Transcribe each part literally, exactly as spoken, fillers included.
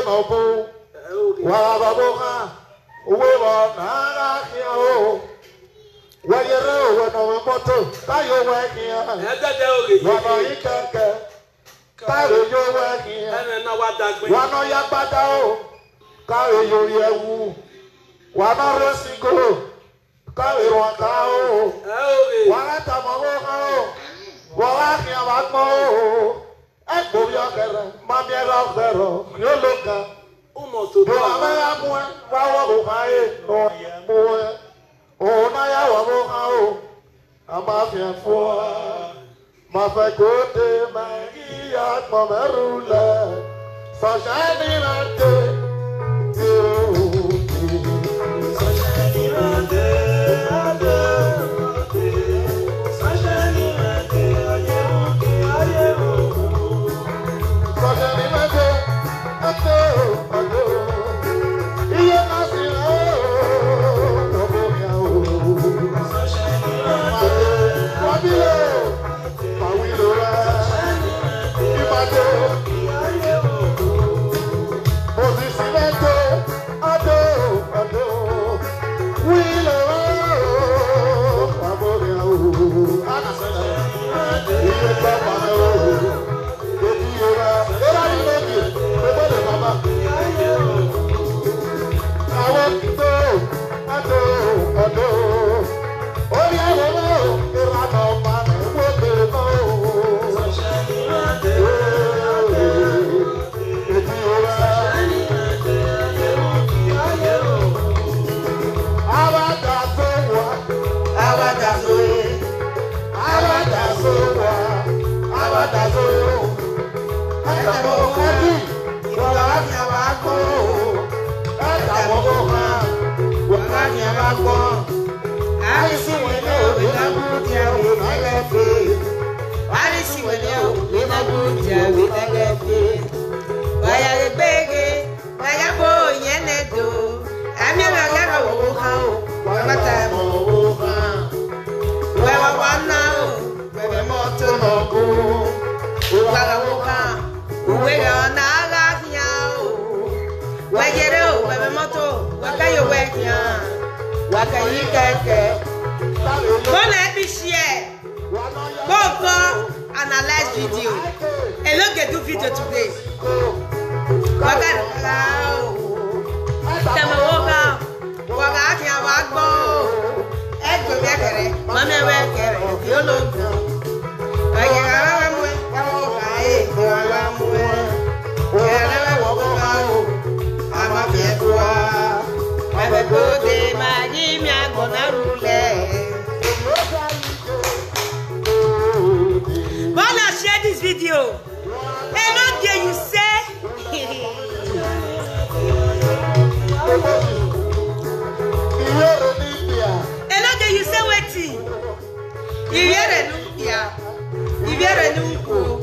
Ọbụ wara babo ha uwe bụ na agha ahịa o. Weyere owe na owe moto tayo we hia. Wana ike nke tayo yo we hia. Wana ya gbada o. Tayo yo yewu. Wana rosigo. Tayo waka o. Wara tamawo ha o. Wara hia wa mo o. Egbo yo kere, mami era kere, yo loka. Umo so. Yo amara mwe, wa wa bo ha e, no ye mwe. O na ya wa bo ha o. Ama fi afua. Ma fe kote, ma gi ya mo merule. Sa shani na te. Bona ebi share. Kpoko analyze video. Elo ge do video today. Waga na waga. Waga aki awa gbo. Egbe mi kere, mami we kere, yo lo gbo. Waga na waga mwe, waga e, waga mwe. Waga na waga mwe. Ama fi efuwa. Waga go de ma gi mi agbo na rule. Bona share this video. Enoge, you say. Enoge, you say wetin? Iwere nu ya. Iwere nu ko.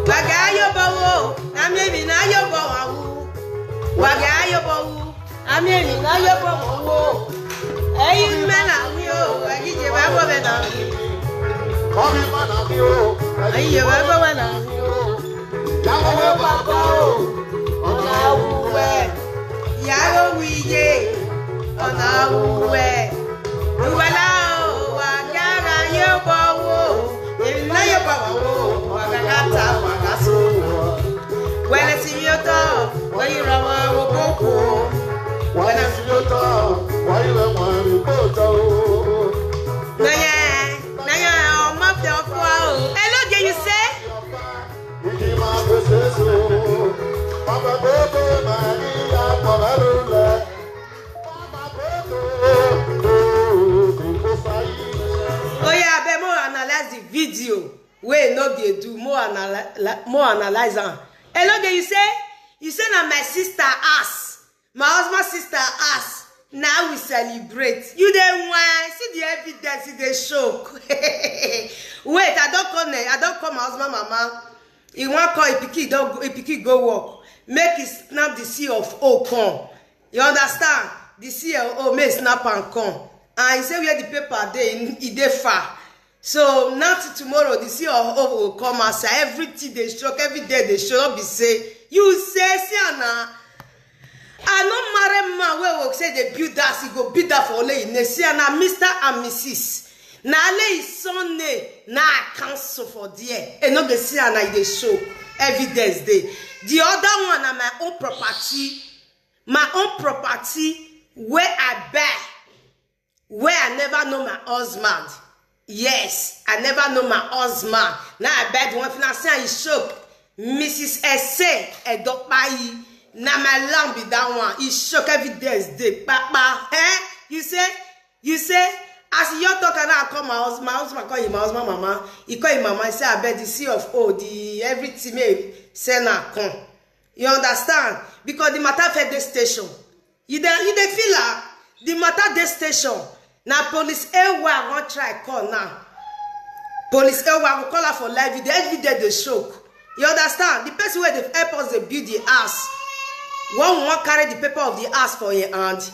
Waga yo bawo. Na mi mi na yo bawo. Waga yo bawo. Ami emi na yo bo mo wo. Eyi me na mi o, eyi je ba bo be na mi. Obi ma na mi o, eyi je ba bo be na mi o. Ya mo wo ba ko o, ona wu we. Ya ro wi ye, ona wu we. Uwala o, waga na yo bo wo. Emi na yo bo wo, waga na ta, waga so wo. Wele si mi oto, we yi ro wa wo boko. Wele si mi oto, we yi ro wa wo boko. Nanye, nanye, o ma fi ofo o. Enoge, you say? Igi ma pese so. Papa bobo ma ni ya pa barule. Papa bobo. Oh yeah, be more analyze the video. Wey Enoge do, more analy-, more analyze am. Enoge, you say, you say na my sister ass, my husband sister ass. Now we celebrate. You dey whine, see the evidence, you dey shock. Wait, I don't come, I don't call my husband mama. He wan call, he pikin don go, he pikin go work. Make he snap the C of O come. You understand? The C of O, make he snap and come. And he say where the paper dey, he, he dey far. So now to tomorrow, the C of O go come outside. Everything dey shock, every day dey shock. No be say you say, see am na. I no marry man wey go say dey build house, e go build am for only im name. See, na Mister and Missus Na only im son name na I cancel for there. E no dey see am, na e dey show. Evidence dey. The other one na my own property. My own property wey I buy, wey I never know my husband. Yes, I never know my husband. Now I buy the one, if una see am, e show. Missus Ese Edopayi, na my land be that one. E show, evidence dey, papa. Eh? You say, you say, as you talk, and I call my husband, my husband call him, my husband mama. He call him mama. He say, "I bet the C of O, the everything may send her come." You understand? Because the matter fed the station. You dey, you dey feel am? The matter dey station. Na police A Y I wan try call now. Police A Y I go call her for live video. Evidence dey show. You understand? The person wey dey help us dey build the house, when we wan carry the paper of the house for im hand,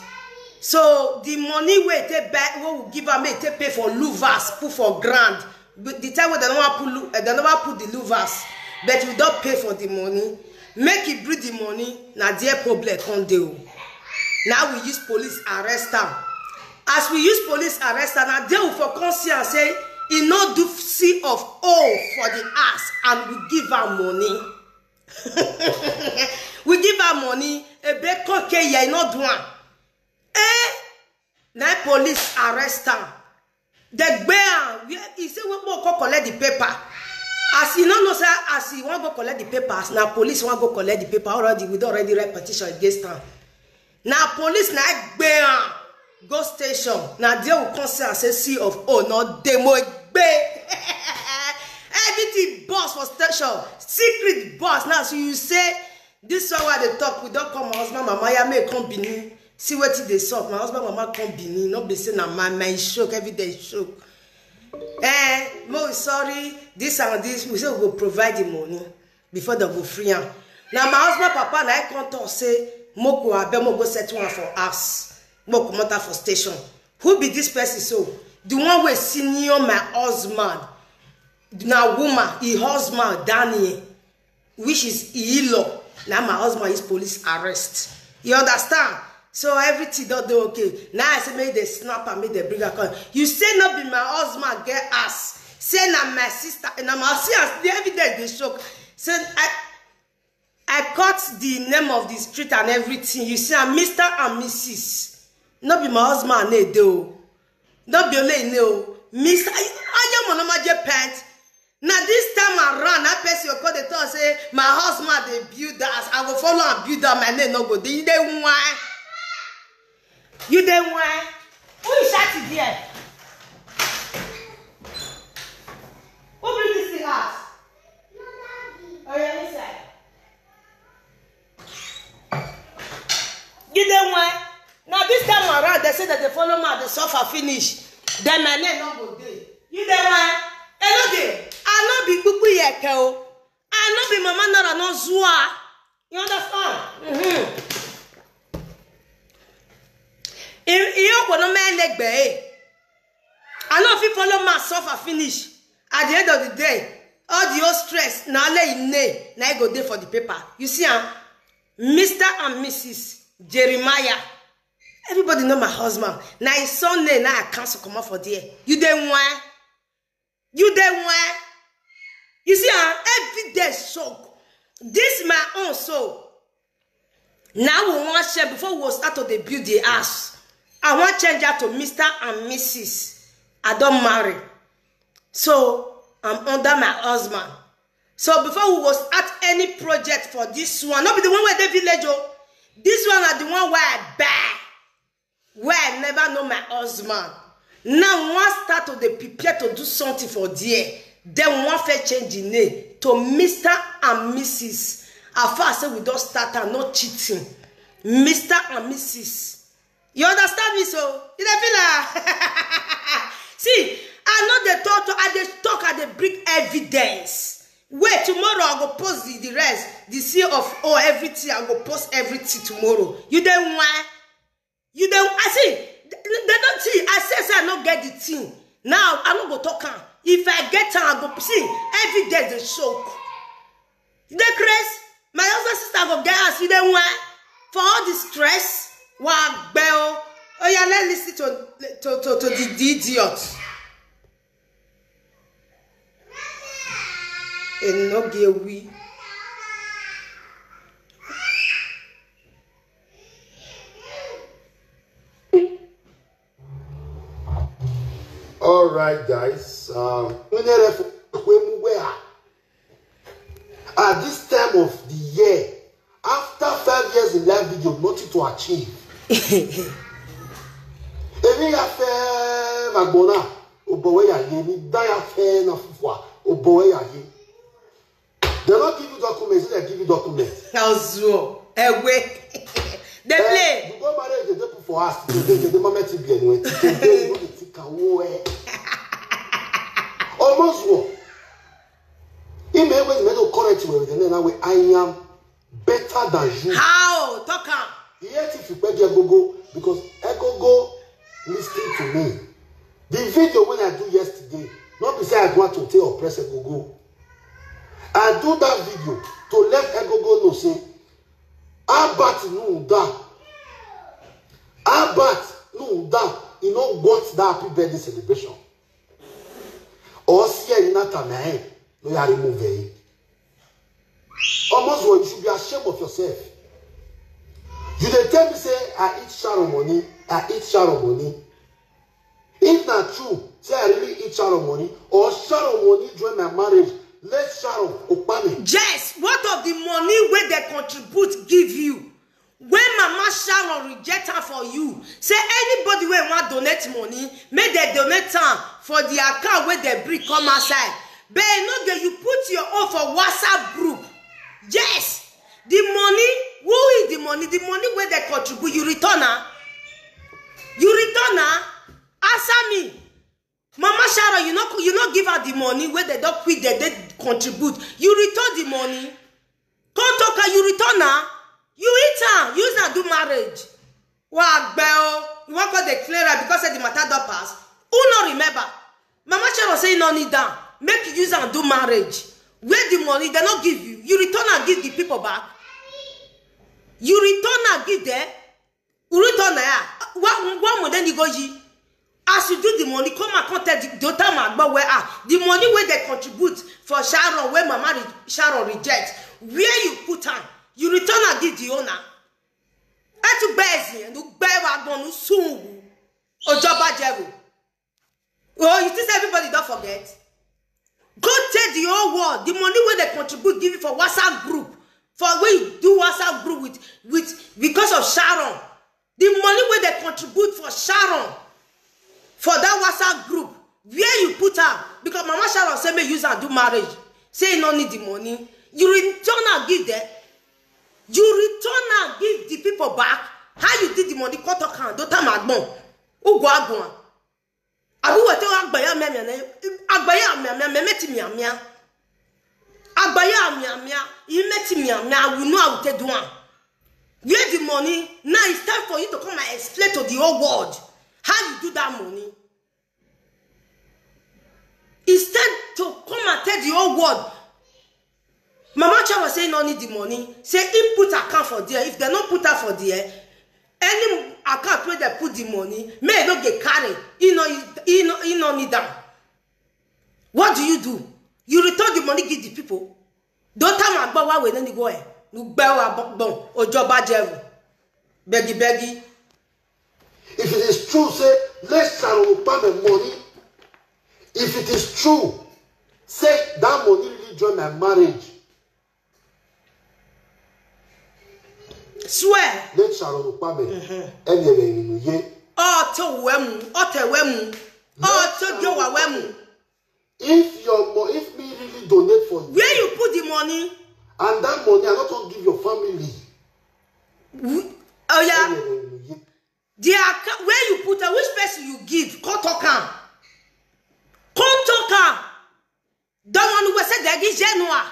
so the money wey e take buy, wey we give am, make e take pay for louvers, put for ground. But the time wey dem never put lou-, eh, dem never put the louvers, but we don pay for the money. Make e bring the money, na there problem come dey o. Now we use police arrest am. As we use police arrest am, na there we for come see am say e no do C of O for the house, and we give am money. We give am money, ebe koke ye, e no do am. Eh? Na police arrest am. Dem gbe am. Where, he say we go come collect the paper. As he no know say as he wan go collect the papers, na police wan go collect the paper already. We don already write petition against am. Na police na gbe am go station. Na there we come see am say C of O no dey, mo gbe. Everything burst for station. Secret burst. Now, so you say this one wey I dey talk, we don call my husband mama, ya, make e come Benin. See wetin dey sup. My husband mama come Benin. No be say na my, my shock, every day shock. Eh, mo sorry, this and this. We say we go provide the money before dem go free am. Na my husband papa na e come talk say, "Moko abeg, mo go settle am for house. Mo comot am for station." Who be this person so? The one wey senior my husband, na woman, e husband, Daniel, which is e in-law. Na my husband use police arrest. You understand? So everything don dey okay. Now I say make dem snap am, make dem bring am come. You say no be my husband get ass. Say na my sister, na my, see as the evidence dey show. Say I, I cut the name of the street and everything. You see, I'm Mister and Missus No be my husband na e dey o. No be only e name o. Mister Ayo Monomaje Pent. Na this time around, that person go come dey talk say my husband dey build house. I go follow am build am. My name no go dey. You dey whine? You dey whine? Who you shout there? Who bring this thing out? Oh, yeah, inside. You dey whine? Na this time around, dem say dem dey follow man dey suffer finish. Then my name no go dey. You dey whine? Eloge, I no be kpuku yeke o. I no be mama nara no zua. You understand? Mm-hmm. I, I okwo no me legbe, eh. I no fit follow man suffer finish. At the end of the day, all the whole stress, na only im name, na e go dey for the paper. You see am? Mister and Missus Jeremiah. Everybody know my husband. Na his son name, na I cancel comot for there. You dey whine? You dey whine? You see am? Every day shock. This my own so. Now we wan share before we go start to dey build the house. I wan change her to Mister and Missus I don marry. So, I'm under my husband. So, before we go start any project for this one, no be the one wey dey village o. This one na the one wey I buy, wey I never know my husband. Now, we wan start to dey prepare to do something for there. Then we wan first change the name to Mister and Missus As far as say we don start am, no cheating. Mister and Missus You understand me so? You dey feel am? See, I no dey talk, talk, I dey talk, I dey bring evidence. Wait, tomorrow I go post the, the rest, the C of O, everything, I go post everything tomorrow. You dey whine? You dey, I see, they don't see, I say, say I no get the thing. Now, I no go talk am. If I get am, I go see, evidence dey show. You dey craze? My husband sister go get house, you dey whine? for all the stress. Wa gbẹ o. Oh yeah, let's listen to to to, to the, the idiot. Enogie wi. All right, guys. Um, we never kwe mu we are. At this time of the year, after five years in life video, nothing to achieve. Èmi ya fẹ́ magbona, obowe ya ye, mi da ya fẹ́ na fufua, obowe ya ye. They don't give you documents, they give you documents. Ozuo, ewe. They play. You go marry the people for us, today, the moment you be anyway. Today, you know the thing can wo eh. Almost wo. He may wait, may to correct you with the name, I am better than you. How? Talk am. Yet if you pay Egogo, because Egogo, listen to me. The video when I do yesterday, not be say I want to take oppress Egogo. I do that video to let Egogo know say Albert no da. Albert no da. He no want that happy birthday celebration. Or see any na time eh, no ya remove eh. Almost what you should be ashamed of yourself. You dey tell me say I eat Sharon money, I eat Sharon money. If na true, say I really eat Sharon money, or Sharon money join my marriage, let Sharon opa me. Yes, what of the money wey dem contribute give you? When Mama Sharon reject am for you, say anybody wey wan donate money, make dem donate am for the account wey dem bring come outside. But no dey you put your own for WhatsApp group. Yes, the money, who is the money? The money wey dem contribute, you return am? You return am? Answer me. Mama Sharon, you no you no give her the money wey dem don quit dem dey contribute. You return the money. Come talk am, you return am. You eat am, use am do marriage. Wa gbe o. You wan come dey clear am because say the matter don pass. Who no remember? Mama Sharon say you no need am. Make you use am do marriage. Where the money dem no give you? You return am give the people back. You return am give them. Uruto na ya. Wa wa mo then you go yi. As you do the money, come and come tell the the time agbo where ah the money wey dem contribute for Sharon wey Mama re Sharon reject. Where you put am? You return am give the owner. Etu gbe ezin enu gbe wa gbon nu sun wu. Ojo ba jeru. Oh, you think say everybody don forget? Go tell the whole world the money wey dem contribute give you for WhatsApp group for wey you do WhatsApp group with with because of Sharon. The money wey dem contribute for Sharon for that WhatsApp group where you put am because Mama Sharon say make use am do marriage say e no need the money you return am give them you return am give the people back how you did the money come talk am don time agbon ugo agbon am. Abi we tell agbaya mia mia na agbaya mia mia mia meti mia mia. Agbaya mia mia, he meti mia mia, I will know how to do am. Where the money? Now it's time for you to come and explain to the whole world how you do that money. It's time to come and tell the whole world Mama Chama say no need the money. Say he put account for there. If they no put am for there, any account where they put the money, may no get carry. He no, he no, he no need them. What do you do? You return the money, give the people. Don't tell my boy why we no go eh. You bear a bon ojoba jeru. Beggy beggy. If it is true, say let Sharon pay my money. If it is true, say that money really join my marriage. Swear. Let Sharon pay me. Any of you ye. Ote wemu, ote wemu, ote jowa wemu. If your mo, if me really donate for you. Where you put the money? And that money, I not gonna give your family. Oh yeah. The account where you put am, which person you give? Come talk am. Come talk am. Don one wey say dem give Genoa.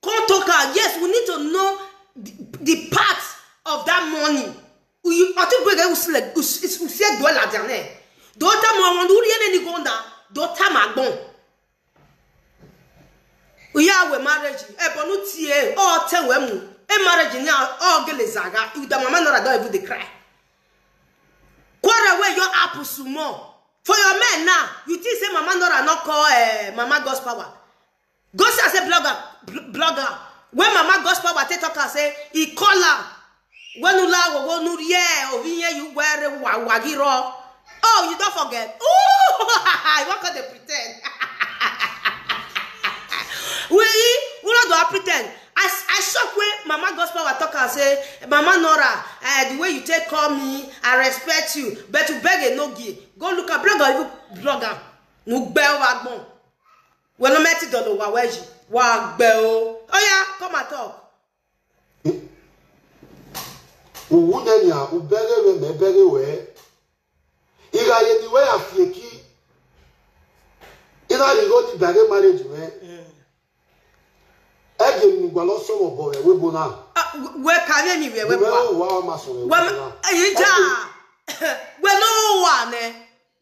Come talk am. Yes, we need to know the, the part of that money. Otu gbege usile usie gbo la jane. Don ta mo won uri ene ni gonda. Don ta ma gbon. Uya we marriage. E bonu tie o te we mu. A marriage now, all girl is zaga. If the mama Nora don't even dey cry. Quarrel where your apple small. For your men now, you think say Mama Nora not call uh, Mama God's power. Go say, say blogger, bl- blogger. When Mama God's power take talk and say, he call her. When you laugh, when you yeah, or we hear you wear wagiro. Oh, you don't forget. Oh, I walk on the pretend. We, we not do pretend. I, I shock when Mama God's power talk and say, Mama Nora, uh, the way you take call me, I respect you. But you beg a no give. Go look at blogger, you blogger. No bell wagbon. Well, no matter the wa weji. Wa bell. Oh yeah, come and talk. Uwu nenya ubere we mebere we. Iga ye ni we afieki. Ina ni go ni bere marriage we. Ege ni gwa lo so wo bo we we bo na. We ka ye mi we we We bo. o wa ma so we We bo na. Ija. We no wa ne.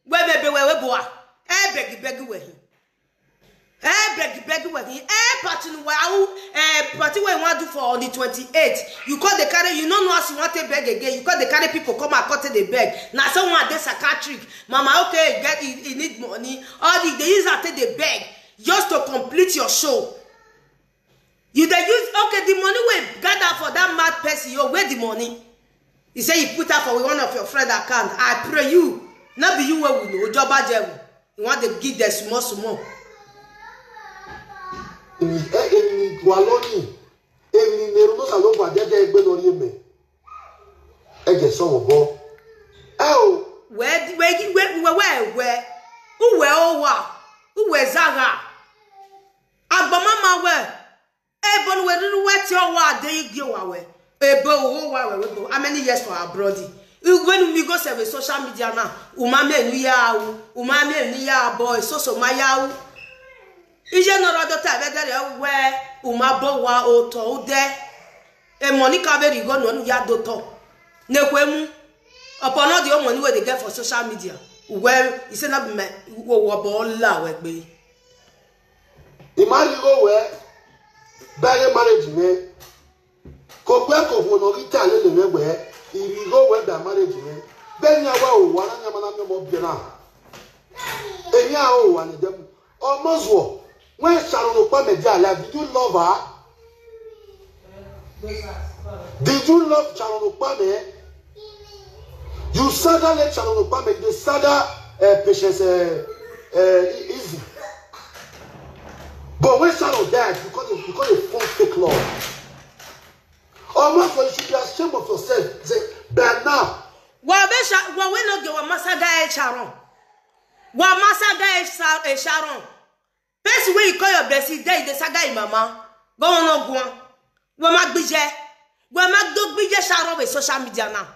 We bebe we we bo. E begi begi we. Eh, beg, beg, well, eh, party, well, eh, party wey you wan do for on the twenty-eighth. You come dey carry, you no know as you wan take beg again. You come dey carry people come and come take dey beg. Na so one dey psychiatric. Mama, okay, get, e, e need money. All the, dey use am take dey beg just to complete your show. You dey use, okay, the money wey gather for that mad person, you wear the money. You say you put am for one of your friend account. I pray you, no be you wey we know, Ojoba Jewu. You want to give them small, small. Eni, e, eni wa lo ni. Eni ne ru no sa lo gwa dede egbe no ri eme. Ege so wo bo. E o. We, we, we, we, we, we. Uwe owa. Uwe zaga. Agbamama we. Ebon we ruru we ti owa de igi owa we. Ebo owa we we bo. How many years for abroad? When we go serve social media now, uma me ni ya u, uma me ni ya boy, so so ma ya u. Ije no rodo ta be dere we, uma bo wa o to ude. E money ka be ri go no nu ya do to. Ne kwe mu. Upon all the money wey they get for social media. Well, you say na be me, wo wo bo la we gbe. Imari go we. Bere marriage me. Ko gbe ko fo no ri ta le le me we. Iri go we da marriage me. Be nya wa o wa na nya ma na mi mo bi na. Enya o wa ni dem. Omozuo, when Sharon Okpame dey alive, did you love her? Did you love Sharon Okpame? You saga like Sharon Okpame, you dey saga uh, Patience uh, uh, Easy. But when Sharon died, you call it, you call it fun fake love. Omozuo, you should be ashamed of yourself. Say, but now, Wa be sha, wa we no ge wa masaga e Sharon. Wa masaga e Sha-, e Sharon. Person wey you call your bestie, dey dey saga e mama. Go on no go on. Wa ma gbije. Wa ma do gbije Sharon with social media now.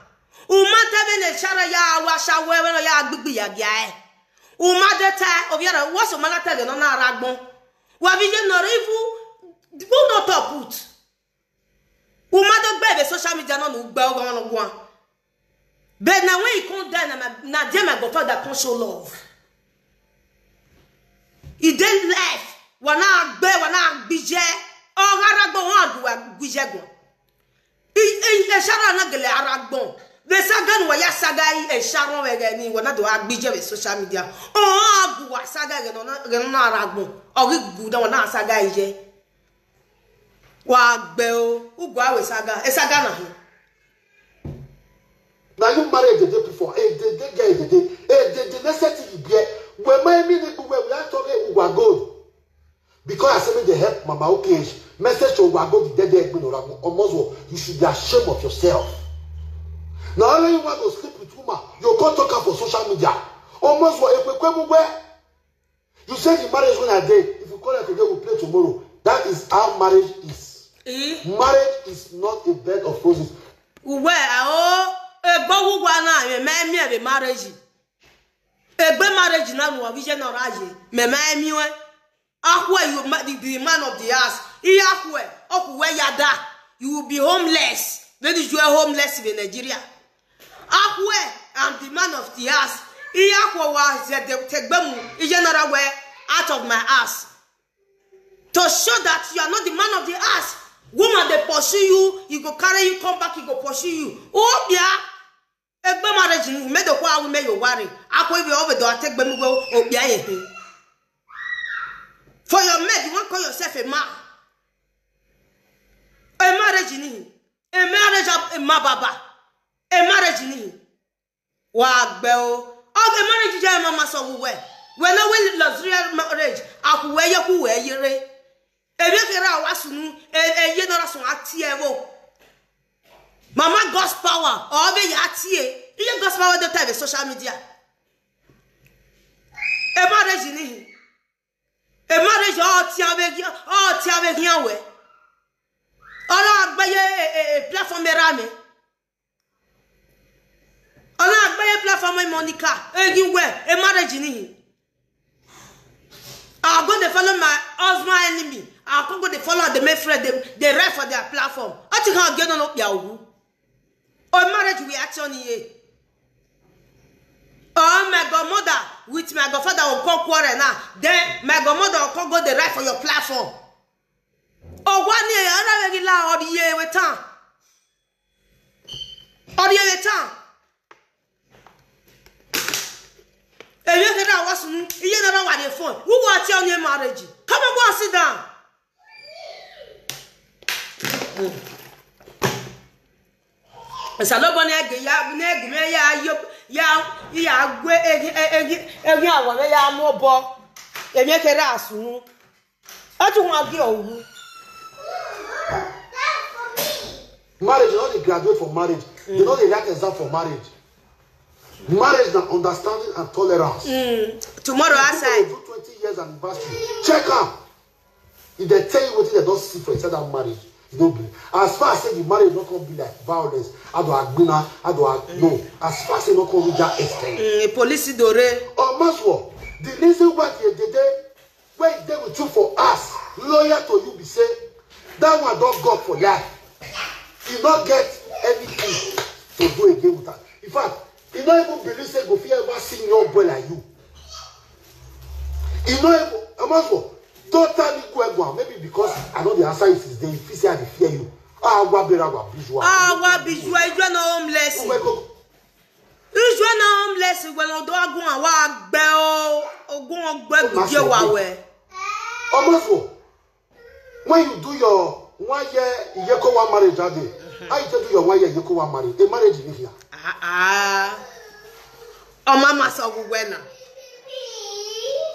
Uma te be ne Sharon ya wa sha we we no ya gbigbi ya gia e. Uma de te obiara wo so mala te no na ragbon. Wa bi je no rivu. Who no top put? Uma do gbe be social media no no gbe ogo no gwan. But na when he come die na my, na there my godfather come show love. He dey life. Wa na gbe, wa na gbije. O gara gbo wa gu wa gbije gbo. I, i, e Sharon na gele ara gbo. Be saga no wa ya saga i e Sharon we ge ni wa na do agbije be social media. O agu wa saga ge no na, ge no na ara gbo. O gi gu da wa na saga i je. Wa gbe o, ugwa we saga, e saga na he. Na you marry a dede before, a dede girl a dede, a dede necessity you bear. We my me ni we we are talking ugwa gold. Because I say me dey help mama okay. Message to ugwa gold the dede egbe no ramu. Omozuo, you should be ashamed of yourself. Now only you want to sleep with woman, you can't talk am for social media. Omozuo, ekwe kwe mu we. You say the marriage when I dey, if you call it today, we play tomorrow. That is how marriage is. Eh? Marriage is not a bed of roses. Uwe a o, egbo ugwa na me me me be marriage. Egbe marriage na no wa vije no raje. Me me me we. Ahwe you ma-, the, the man of the house. Iyahwe, okuwe yada. You will be homeless. Ladies, you are homeless in Nigeria. Ahwe, I'm the man of the house. Iyahwe wa zede tegbemu. Ijenara we out of my house. To show that you are not the man of the house. Woman dey pursue you, e go carry you come back, e go pursue you. Obia, egbe marriage ni, me do kwa we me yo worry. Akwa ibe obe do ategbe mu go obia ye he. For your mate, you wan call yourself a man. A marriage ni. A marriage of a ma baba. A marriage ni. Wa gbe o. Oge marriage je mama so we. We no we luxurious marriage. Aku we ye ku we yere. Ebi kere awa sunu, e, e ye nora sun ati e wo. Mama God's power, o be ya ati e. Iye God's power dey type social media. E marriage ni. E marriage o ti ave gi, o ti ave gi we. Ola agbaye e, e, e platform era me. Ola agbaye platform e Monica, e gi we, e marriage ni. I go dey follow my husband enemy. I go go dey follow the my friend, they, they write for their platform. I think I'll get on up your who. Or marriage we action here. Oh, my godmother with my godfather will come quarrel now. Then my godmother will come go the right for your platform. Oh, one year, I don't really allow all the year with time. All the year with time. Ebi kere awa sunu, iye na ba wa the phone. Who want your new marriage? Come and go and sit down. Salobo na ege ya, na ege me ya yo, ya, ya gwe egi, egi, egi awa me ya mo bo. Ebi kere asunu. Atu wa gi owu. Marriage, you know they graduate for marriage. They know they write exam for marriage. Marriage na understanding and tolerance. Tomorrow outside. People do twenty years anniversary. Check am. If they tell you wetin they don see for inside that marriage, you no believe. As far as say the marriage no come be like violence, I do agbina, I do ag-, no. As far as say no come reach that extent. Mm, police dore. Or Maswo, the reason why they, they, they, when they with you for us, loyal to you, be say, that one don go for life. You not get anything to do again with that. In fact, you not even believe say go fit ever see your boy like you. You know, Amaswo, don't tell me go and go. Maybe because I know the answer is, is there. If you say I dey fear you, ah, wa bera wa bijua. Ah, wa bijua, you are no homeless. Who we go? You are no homeless. When odo agun awa gbe o, ogun ogbe gudie wa we. Amaswo, when you do your one year Iyekowa marriage, how dey? How you take do your one year Iyekowa marriage? A marriage in here. Ah, ah. Oma masa ogugwe na.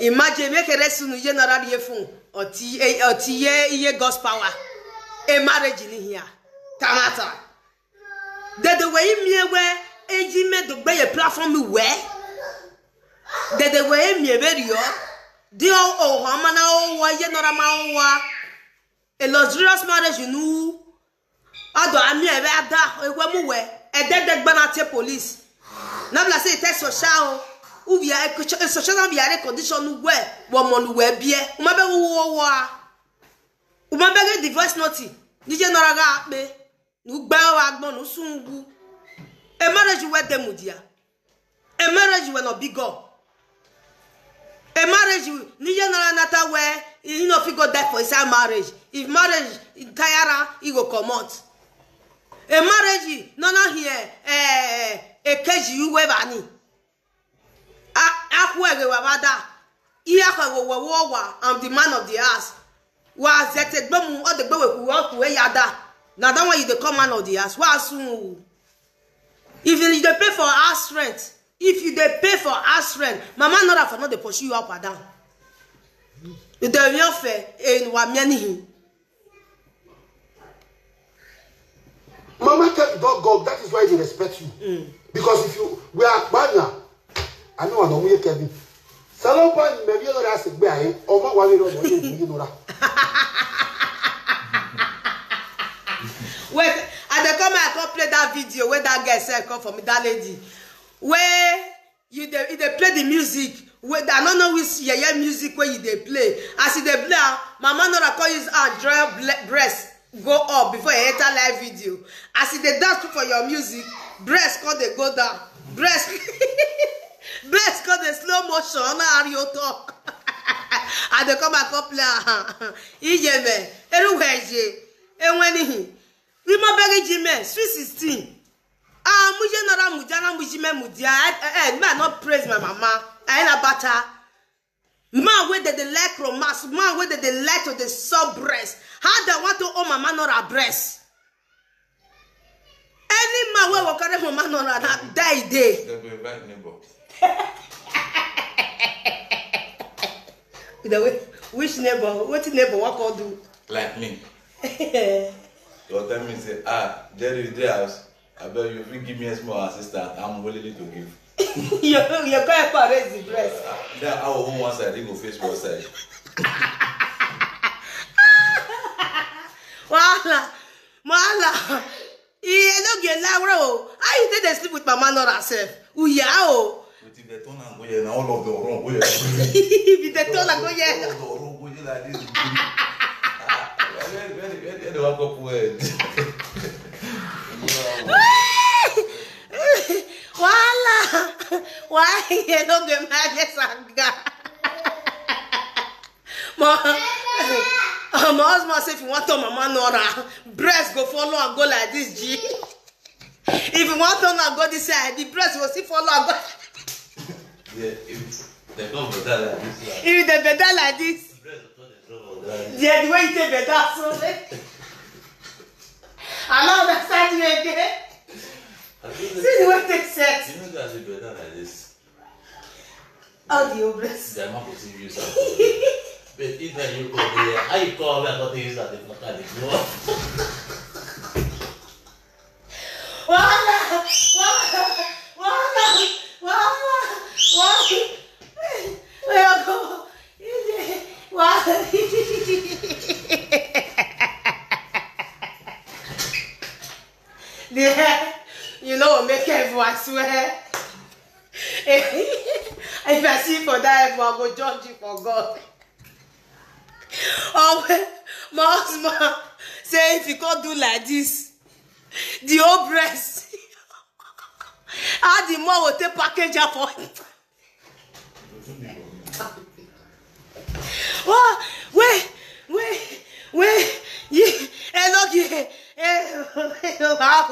Imagine me kere sunu ye na radio phone. Oti, eh, oti ye, iye God's power. A marriage in here. Tamata. Dede we imi ewe, eji me do gbe ye platform we. Dede we imi ewe rio. Di o, o, ha mana o wa, ye nora ma o wa. A luxurious marriage, you know. Ado ami ewe ada, ewe mu we. E de de gbana te police. Na bla say te social o. U bia e social, na bia re condition we. Wo mo nu we bie. U ma be wo wo wa. U ma be ge divorce notice. Ni je nora ga pe. Nu gba wa gbon, nu sungu. A marriage we de mudia. A marriage we no big up. A marriage we, ni ye na nata we, he no fit go die for inside marriage. If marriage tire am, he go comot. A marriage, no, no, here, eh, a cage you we bani. A, a, who we wa bada. Iya ka wo wo wo wa, I'm the man of the house. Wa zete gbe mu, o de gbe we ku, o ku e ya da. Na that one you dey call man of the house. Wa sun. If you dey pay for house rent, if you dey pay for house rent, mama Nora for no dey pursue you up and down. You dey mi ofe, e wa mi anihin. Mama Kevin don go, that is why they respect you. Because if you, we are Kpanya, I know I know we Kevin. Salomon, maybe you know that's a guy, or my one, you know, you know. Wait, I dey come, I come play that video where that girl said come for me, that lady. Where you dey, you dey play the music. Wait, I don't know which yeye music where you dey play. As you dey play, am, Mama Nora come use her draw ble-, breast go up before you enter live video. As you dey dance for your music, breast come dey go down. Breast, breast come dey slow motion. Na how you talk. I dey come, I come play. Ijeme, everywhere je. Enwenihi. Rimo begi jime, sweet sixteen. Ah, muje nora mujana mujime mudia. Eh, eh, eh, me I not praise my mama. I ain't about her. Man wey dey dey like romance, man wey dey dey like to dey suck breast. How dem want to own mama nora breast? Any man wey wan carry mama nora na die dey. Dem go invite neighbor. The way, which neighbor? Wetin neighbor wan come do? Like me. You go tell me say, "Ah, Jerry, you dey house? Abeg, you fit give me a small assistance? I'm willing to give." You, you go help her raise the breast. Then I will hold one side, he go face one side. Wahala, wahala. Iye no get lauro. How you take dey sleep with mama nora sef? Uya o. But if they turn am go here, na all of them run go here. If they turn am go here. All of them run go here like this. Ah, where, where, where, where, where they wan couple head? Wahala. Why you no get my bless and God? My, my husband say if you want to mama nora, breast go follow and go like this, G. If you want to na go this side, the breast will still follow and go. Yeah, if they come better like this, like, if they better like this, breast will turn the trouble, guys. Yeah, the way you take better, so they, I don't understand you again. I think see the way they set. You know that they better like this. All the old breast. They are not going to use that. But if I you go there, how you call me? I got to use that. The fuck are they? Wahala! Wahala! Wahala! Wahala! Wahala! Where you go? Wahala! The hair, you know, make everyone swear. If I see for that, everyone go judge you for God. Oh, my husband say if you can't do like this, the whole breast, how the mom will take package up for. Wá, wait, wait, wait, yí, ẹ lọ kí, ẹ, wá,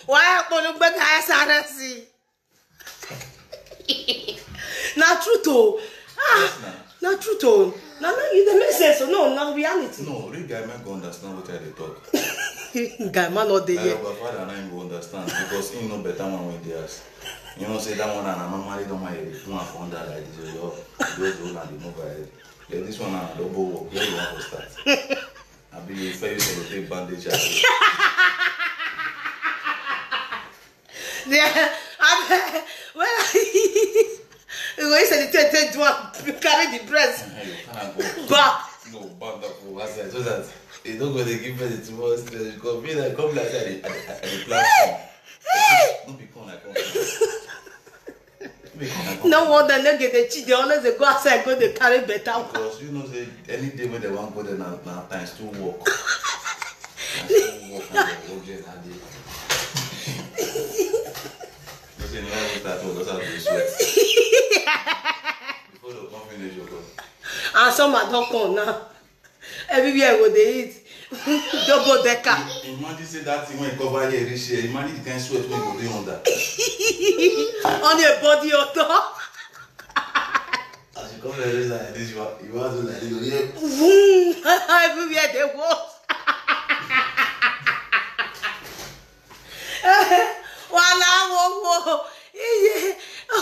wá, polú gbé ká S R S. Na truth o. Ah, yes, na. Na truth o. Na, na, e dey make sense o. No, na reality. No, real guy man go understand what I dey talk. Guy man no dey here. My father na him go understand because he know better one wey dey house. You know say that one na normally don marry dey put am for under like this, you just dey hold am dey move ahead. Then this one na double work. Where you wan go start? Abi you fair you say you take bandage am? Yeah, I, well, you go say the thing take do am, carry the breast. Eh, you can't go. Back. No, back that for one side so that e no go dey give birth to one stress. You go be like, come like say I dey, I dey, I dey plan. No be come like come. No wonder no get the cheat. They always dey go outside, go dey carry better one. Because you know say any day when they wan go there na, na times two work. Times two work and they go there na dey. You say you never even start work, that's how you sweat. Before they come finish your work. And summer don come now. Everywhere go dey eat. Double decker. Imagine say that thing wey cover here reach here. Imagine the kind sweat wey go dey under. On your body odor. As you come here like this, you are, you are doing like this, you hear. Vroom. Everywhere dey wash. Wahala, wo, wo. Iye.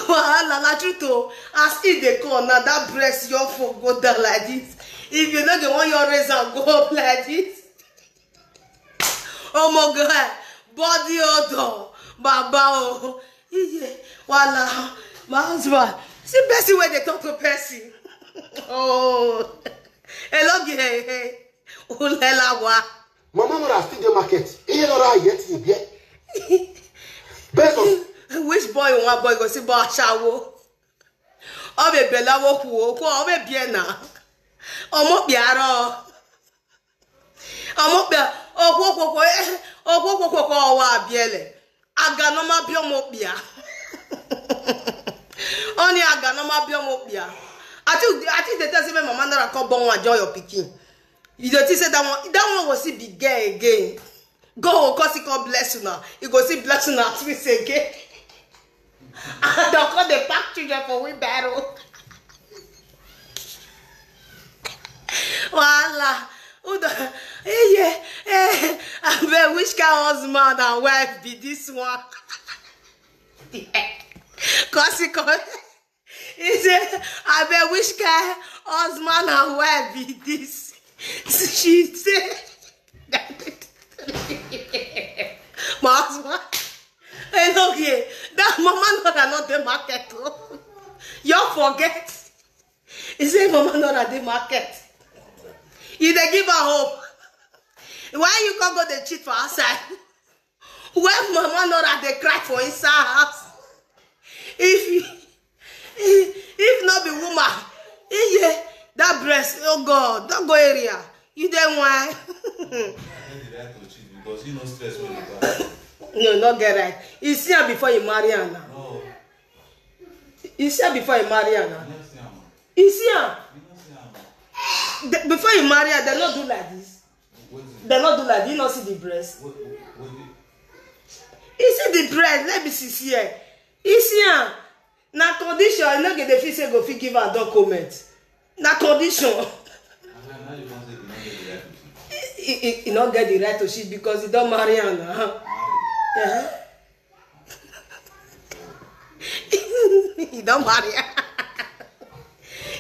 Wahala, na truth o. As e dey come now, that breast your for go down like this. If you no dey want your raise am go up like this. Oh my God, body odor, baba o. Iye. Wahala, my husband. See person wey dey talk to person. Oh. Hello, gay. Ulela wa. Mama Nora still dey market. Iye Nora yet ye bie. Based on which boy you want boy go see boy ashawo? Obe bela wo ku o ko obe bie na. Omo biaro. Omo bia okwo kwo kwo eh, okwo kwo kwo ko wa biele. Aganoma bi omo bia. Oni aganoma bi omo bia. I think, I think they tell say mama Nora come born one joy your pikin. You dey think say that one, that one go still be girl again? God go come still come bless una. He go still bless una twins again. And dem come dey pack children for wheelbarrow. Wahala. Who the, eh, yeah, eh, abeg, which kind husband and wife be this one? Cause he come, he say, abeg, which kind husband and wife be this? She say, my husband, eh, no, yeah, that mama no dey market o. You forget. He say mama no dey market. You dey give her hope. Why you come go dey cheat for outside? When mama no dey cry for inside house. If you, if, if no be woman, iye, that breast, oh God, don't go area. You dey why? I get the right to cheat because you no stress when you buy. No, no get right. You see her before you marry her now. No. You see her before you marry her now. You no see am. You see her. You no see am. The, before you marry her, they no do like this. Wetin? They no do like this. You no see the breast. What, what, what You see the breast. Let me see here. You see her. Na condition. You no get the fit say go fit give her document. Na condition. And now, now you want say you no get the right to cheat. He, he, he no get the right to cheat because he don marry her now. Marry. Uh-huh. He don marry her.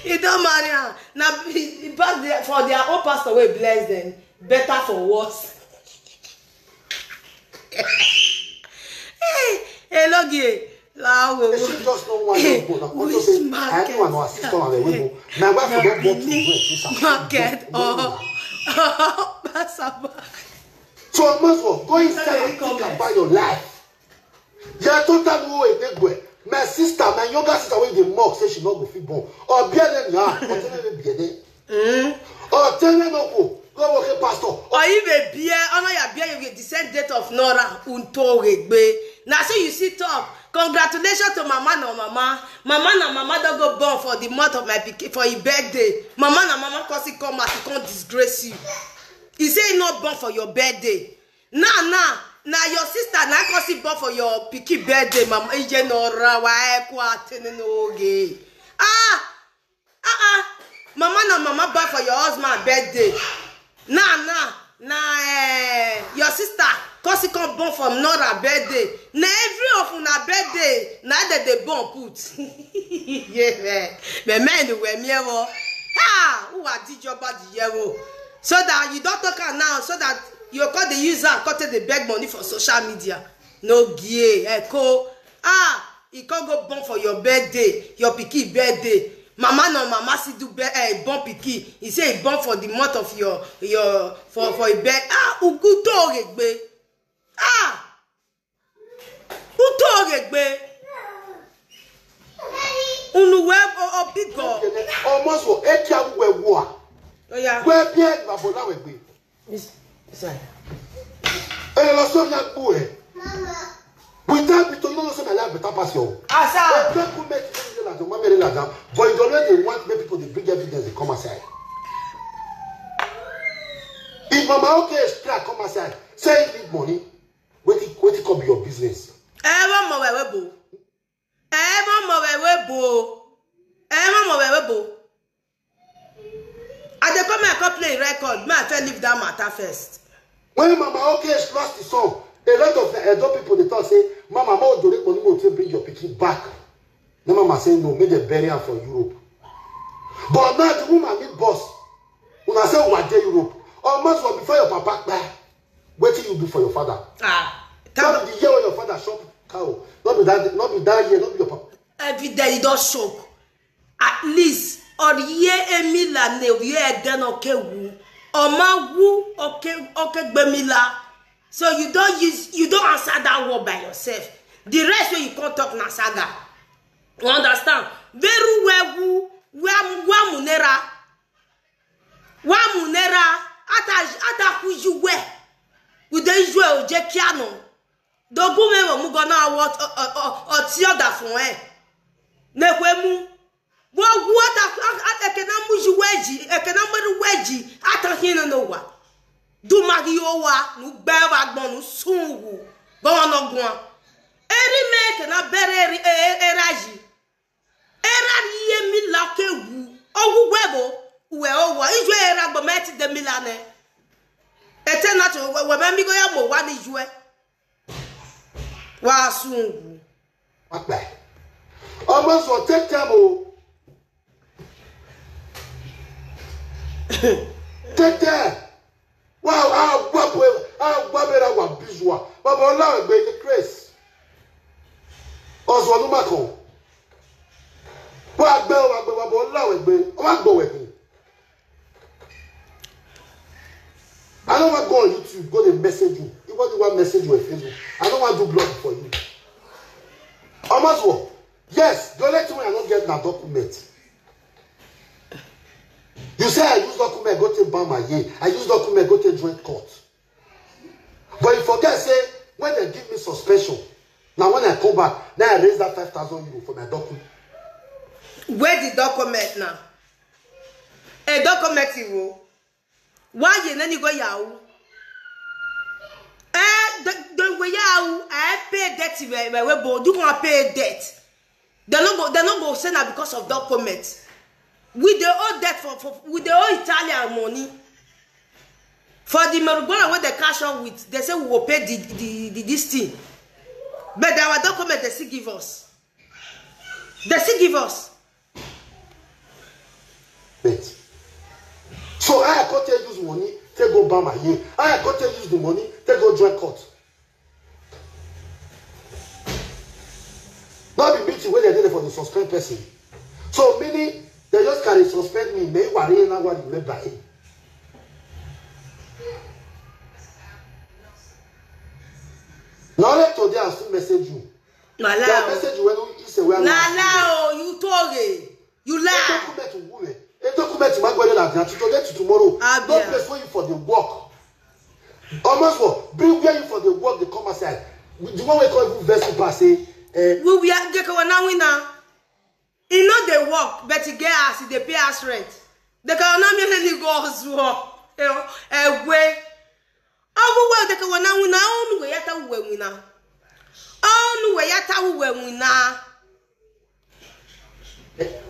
He don marry her. Na he, he pass the, for their own pastor wey bless them. Better for worse. Hey, hello, gay. Lawo. She just no want to go. Na come to say, I do want to assist her. My wife don bought two bread. Market or Basaba. So I must go inside and think about your life. You are total no egbe. My sister, my younger sister, wey dey mock say she no go fit born. Or bear them ya. Or tell them bear them. Mm. Or tell them no go. Go work a pastor. Or if a bear, honor your bear, you get the same date of Nora Unto Egbe. Now so you see talk. Congratulations to mama na mama. Mama na mama don go born for the month of my pikin for his birthday. Mama na mama cause he come out, he come disgrace you. He say he not born for your birthday. Now, now, now your sister na cause he born for your pikin birthday. Mama, ije no ra wa e kwa tene no oge. Ah, ah, ah. Mama na mama buy for your husband birthday. Nah, nah, nah, eh, your sister, cause he come born for Nora birthday. Na every of una birthday, na dem dey born put. Yeah, man. But men were me ewo. Ha! Who are the job at the year? So that you don't talk am now, so that you call the user and call take the beg money for social media. No gear, echo. Ah, he can't go born for your birthday, your pikin birthday. Mama no mama si do be eh, born pikin. He say he born for the month of your your for for a birth. Ah, ugu to regbe. Ah, uto regbe. Unu we o o big God. Almost for ekia we wa. Oh yeah. We be babola we gbe. This side. Ẹ lọ sọ ní agbo ẹ. Without me to know say my life better pass your. Asa. Ẹ jẹ́ kó mẹ́tì lórí ilé làjọ, má mẹ́rin làjọ. But you don't know they want make people dey bring evidence dey come outside. If mama okay is cry come outside, say he need money. Wetin wetin come be your business? Ẹ wọ́n mọ̀ wẹ̀wẹ̀ bò. Ẹ wọ́n mọ̀ wẹ̀wẹ̀ bò. Ẹ wọ́n mọ̀ wẹ̀wẹ̀ bò. I dey come here come play record. May I first leave that matter first. When Mama Okesh lost his son, a lot of Edo people dey talk say, Mama, mo dore money mo take bring your pikin back. Na Mama say no, make dem bury am for Europe. But now the woman need boss. Una say una dey Europe. Almost for before your papa kpai. Wetin you do for your father? Ah, no be the year wey your father chop cow. No be that, no be that year, no be your papa. Every day you don choke. At least, or ye emila ne ye eden oke wu. Oma wu oke oke gbemila. So you don't use you don't answer that word by yourself. The rest wey you come talk na saga. You understand? Very well wu wa wa munera. Wa munera ata ata kuju we. We dey use we oje kiano. Dogu me mo mu go na what o ti oda fun e. Nekwe mu. Wo wu ata ata ke na mu ju weji, e ke na mu weji. Ata Hino no wa. Du magi o wa, nu gbe wa gbon, nu sun wu. Gbon no gun. Eri me ke na bere eri, e-, e-, era yi. Era ye mi la ke wu. O wu we bo, we o wa. Ijo era gbo me ti de mi la ne. Ete na to we, we me mi go ya mo wa ni ju e. Wa sun wu. Akpa. Omo so take time o. Take time. Wow, ah, gwa boy, ah, gwa bera wa bizwa. Baba Ola egbe ni Chris. Ozo nu mako. Wa gbe, wa gbe, Baba Ola egbe. Wa gbo we. I don't want to go on YouTube, go dey message you. You want to want message you on Facebook. I don't want to do blog for you. Omo so, yes, the only thing I don't get na document. You say I use document, go take ban my year. I use document, go take joint court. But you forget, say, when they give me suspension, now when I come back, now I raise that five thousand euro for my document. Where the document now? A document you will. Why you nani go yahoo? Eh, the, the way yahoo, I pay debt, we, we, we, but you want pay debt. They no go, they no go say na because of document. We dey owe debt for, for, we dey owe Italian money. For the marijuana wey they cash out with, they say we go pay the, the, the, this thing. But our document, they still give us. They still give us. Wait. So I go take use money, take go buy my year. I go take use the money, take go join court. Not be meeting where they did for the suspend person. So meaning they just carry suspend me, may worry and what remember him. Now let today I still message you. Na They lie o. Message you when you say where Na lie o, you told it. You lie. Document will women. A document might go like that today to tomorrow. Abia. No place where you for the work. Almost for bring where you for the work, they come outside. The one we call you vessel pass, eh, eh, We we are get one now we now. E no dey work, but e get house, e dey pay house rent. They can now me any go as well. You know, eh, way. Awu we de ke wana wina, onu we yata we wina. Onu we yata we wina.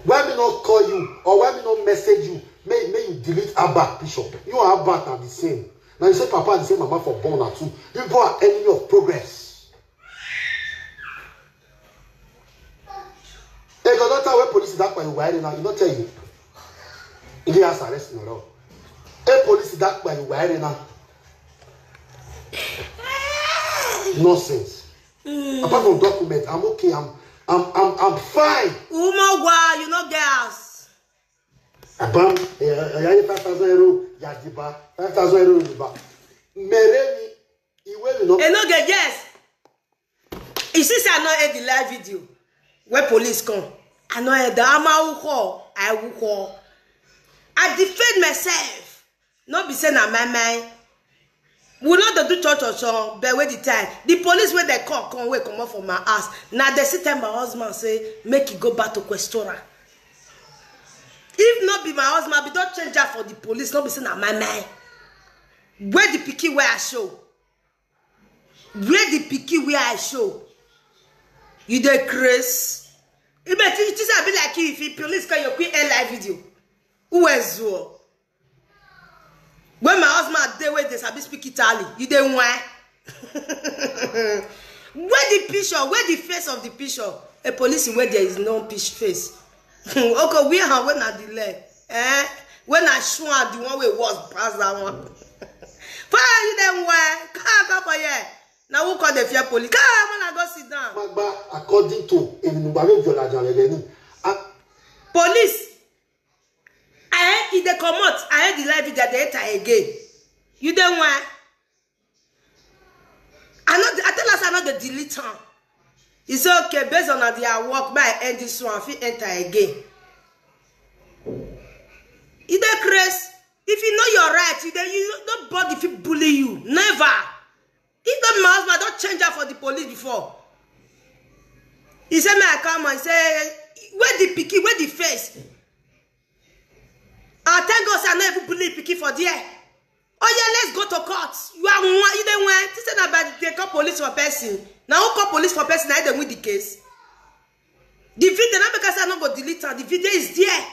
Why me not call you or why me not message you? May, may you delete Abba picture. You and Abba are the same. Now you say Papa the same, Mama for born are two. You people are enemy of progress. E go not tell where police that by wire now. You not tell you. He has arrest no law. E police that by wire now. Nonsense. Apart from document, I'm okay. I'm I'm I'm I'm fine. Umo wa, you no get house. Abam, eh, eh, eh, five thousand euro, Yadiba, five thousand euro, Yadiba. Meremi, Iwe, you know. E no get, yes. You see, say I no end the live video. When police come, I no end the ama uko, I uko. I defend myself. No be say na my mind. We no dey do cho cho cho, but wait the time. The police wey they call come, wey comot for my house. Now they still tell my husband say make he go back to Questora. If not be my husband, I be don change that for the police. No be say na my mind. Where the pikin where I show? Where the pikin where I show? You dey craze? If I teach you, I be like you. If you police call your queen air live video, who is who? When my husband dey where they sabi speak Italy, you dey why? Where the picture? Where the face of the picture? A police where there is no pitch face. Okay, we are when I delay. Eh? When I show the one way was pass that one. Fire you then why? Come come for here. Now who call the fear police? Come on, I go sit down. Magba, according to Enugu, Viola Jaleleni. Ah, Police. I heard it they come out. I heard the live video they enter again. You then why? I know. I tell us I know the delete her. It's okay. Based on their work, by end this one, if you enter again. You dey craze. If you know your right, you dey, you nobody fit bully you. Never. If not my husband, don't change her for the police before. He said, "Me, I come and say, where the picky, where the face?" I thank God say I no even bully pikin for there. Oh yeah, let's go to court. You are one, you dey one. This na by the call police for person. Now who call police for person? I dey win the case. The video, not because I no go delete am. The video is there.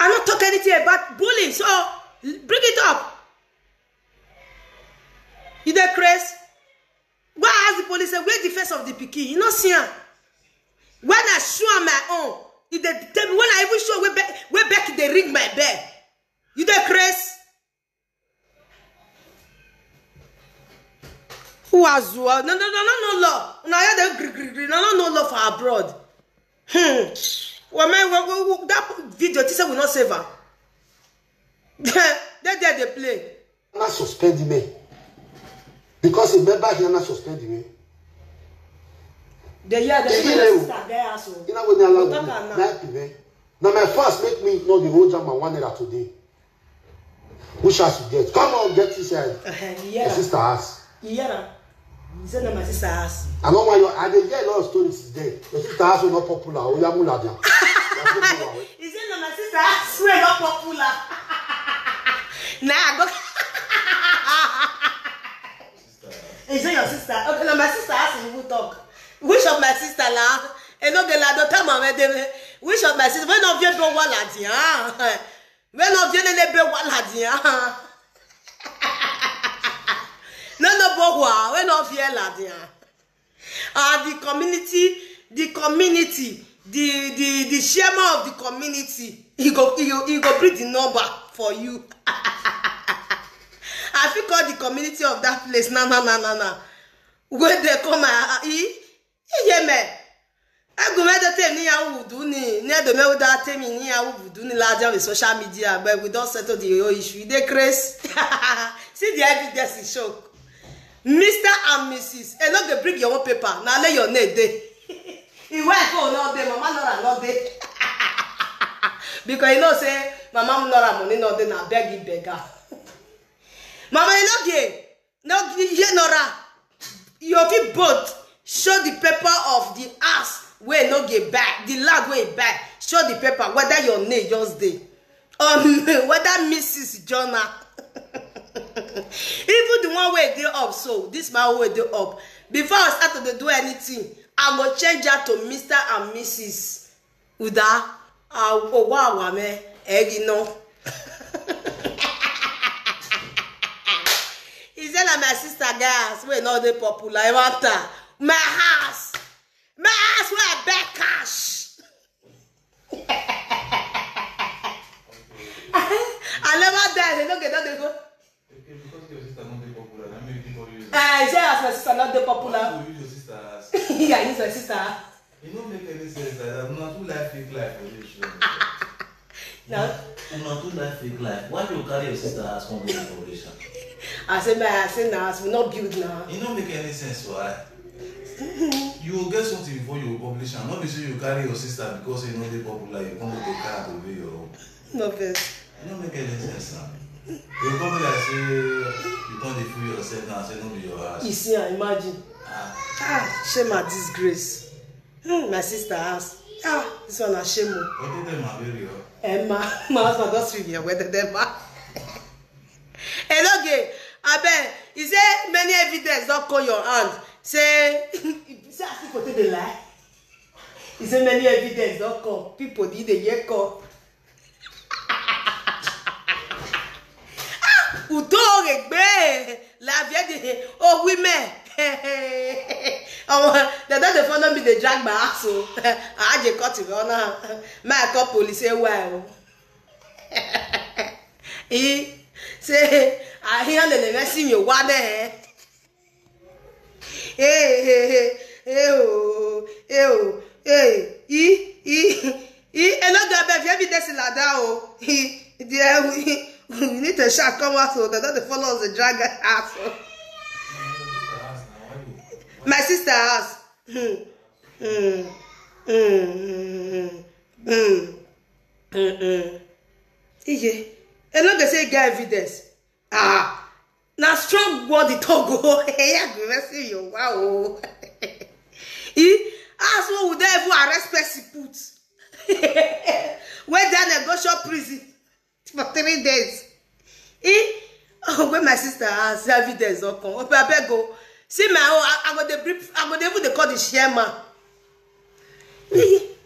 I no talk anything about bullying, so bring it up. You dey craze? Go ask the police, say, where the face of the pikin? You no see am. When I show am my own, e dey tell me. When I even show where Be-, where Becky dey ring my bell. You dey craze? Who has what? No, no, no, no, no law. Now you dey gree, gree, gree. No, no, no law for abroad. Hmm. Well, man, well, well, well, that video, this we not save am. They there they play. Na suspend me. Because a member here na suspend me. The year the They hear you. Sister there also. You know when they allow Talk me. Am now. Na happy me. Now my fans make me know the whole jam and one naira today. Which house you get? Come on, get inside. Uh-huh, yeah. Your sister house. Yeah. He said, no, my sister house. I don't want your, I dey hear a lot of stories today. Your sister house is not popular. Oh, yeah, Muladia. He said, no, my sister house, we not popular. Nah, I go. Is it your sister? Okay, now my sister ask you who talk. Which of my sister la? E no get la, don't tell my dem. Which of my sister? When of you be one la dia? When of you nene be one la dia? No, no, bo wa. When of you la dia? Ah, the community, the community, the, the, the chairman of the community, he go, he go, he go bring the number for you. I fit call the community of that place. Na, na, na, na, na. Where they come, ah, ah, he, he hear me. Agume do temi ni ya wudu ni, ni do me da temi ni ya wudu ni la on the social media, but we don't settle the whole issue. They craze. See the evidence is show. Mister and Missus E no dey bring your own paper. Na lay your name dey. He wife oh no dey, mama Nora no dey. Because you know say mama Nora money no dey, na beg him beggar. Mama, you no get, no, you hear Nora. You fit both show the paper of the house wey no get buy, the land wey buy. Show the paper whether your name just dey. Um, whether Missus Jonah. Even the one wey dey up, so this man wey dey up. Before I start to dey do anything, I go change that to Mister and Missus Uda. Ah, oh, wow, wow, man. Eggy, no. He said that my sister guys, we not the popular. I want her. My house. My house where I beg cash. I never die. They don't get that. They go. Okay, because your sister not dey popular, that make you call you. Eh, I say as my sister not dey popular. Why you use your sister as? Yeah, use my sister. It no make any sense like that. Una too like fake life for this show. No. Una too like fake life. Why you carry your sister as come go publish am? I say, man, I say now, as we not build now. It no make any sense for her. You will get something before you publish am. Not be say you carry your sister because you know they popular, you come with the car to be your own. No vex. It no make any sense now. You come be like say you come dey fool yourself now, say no be your house. You see, I imagine. Ah. Ah, shame and disgrace. Hmm, my sister house. Ah, this one na shame o. What did them marry you? Emma, my husband don swim here. Where did Emma? Enoge, abeg, he say many evidence don come your hand. Say, say as people take dey lie. He say many evidence don come. People dey dey hear come. Udo regbe la vie de o women. Oh, they don dey follow me, dey drag my ass o. I dey cut it on now. My call police say why o. He say I hear the message you want there. Hey, hey, hey, hey, oh, hey, oh, hey, e, e, e, hello, girl, babe, you evidence like that, oh. He, there, we, we need to shout, come out, so that they follow us, the drag us, oh. My sister house. Hmm. Hmm. Hmm. Hmm. Hmm. Hmm. Hmm. Iye. Hello, they say, get evidence. Ah. Na strong word the talk go. Hey, I go receive you. Wow. E, as what would they even arrest person put? Wey Daniel go chop prison for three days. E, oh, when my sister has evidence don come. Ope, abeg o. See my own, I, I go dey brief, I go dey even dey call the chairman. Ee,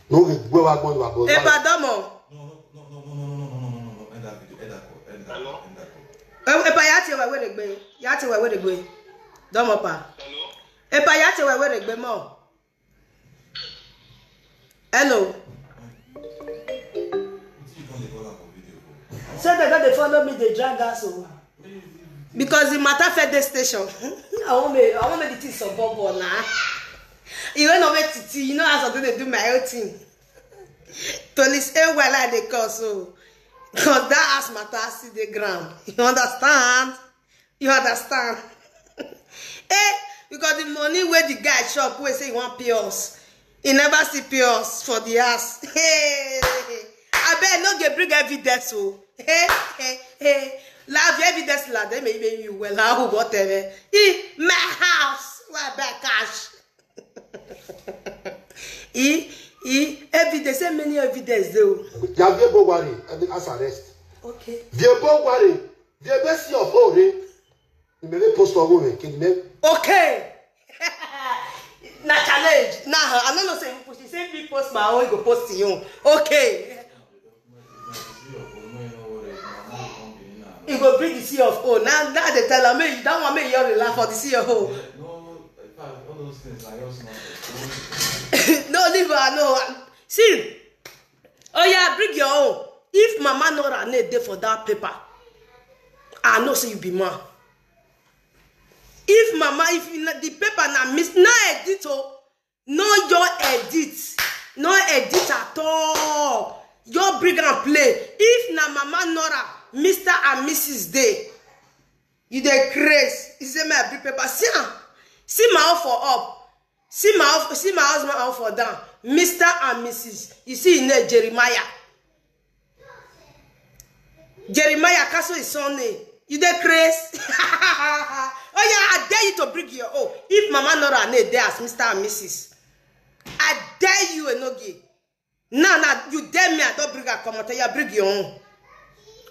No, we go back on our boss. Epa Domo. No, no, no, no, no, no, no, no, no, no, no, no, no, no, end that video, end that call, end that call, end that call. Epa, ya ti wa were gbe. Ya ti wa were gbe. Domo pa. Epa, ya ti wa were gbe mo. Hello. Wetin you come dey call am for video for? So they don dey follow me, dey drag us o. Because the matter fit dey station. I wan make, I wan make the thing suburb na. You wey no make titi, you know as I don dey do my own thing. Police, eh, well, I dey call so. Because that ass matter still dey ground. You understand? You understand? Eh, because the money wey the guy chop, wey say he wan pay us, he never still pay us for the house. Hey, abeg no dey bring evidence o. Hey, hey, hey. Laugh evidence la dey make you well. How, whatever. E, my house, where I buy cash. E, e, evidence, say many evidence dey o. Yavie Bowari, and as arrest. Okay. Viebo Wari, Viebe si of Ore. Imere post for women, kidney. Okay. Na challenge. Nah, I no know say you push. He say me post my own, he go post him own. Okay. You go bring the C of O. Now, now they tell am, make that one, make you relax for the C of O. No, in fact, all those things are just not. No, leave her. No, see. Oh yeah, bring your own. If Mama Nora name dey for that paper, I know say you be man. If Mama, if you na, the paper na miss, no edit o, no your edit, no edit at all. Your bring and play. If na Mama Nora, Mister and Missus dey, you dey craze. You say my bring paper. See am, see my own for up. See my, see my husband own for down. Mister and Missus. You see him name Jeremiah. Jeremiah Castle is son name. You dey craze? Oh yeah, I dare you to bring your own. If Mama Nora name dey as Mister and Missus, I dare you, Enogie. Now, now you dare me, I don bring her come out. You bring your own.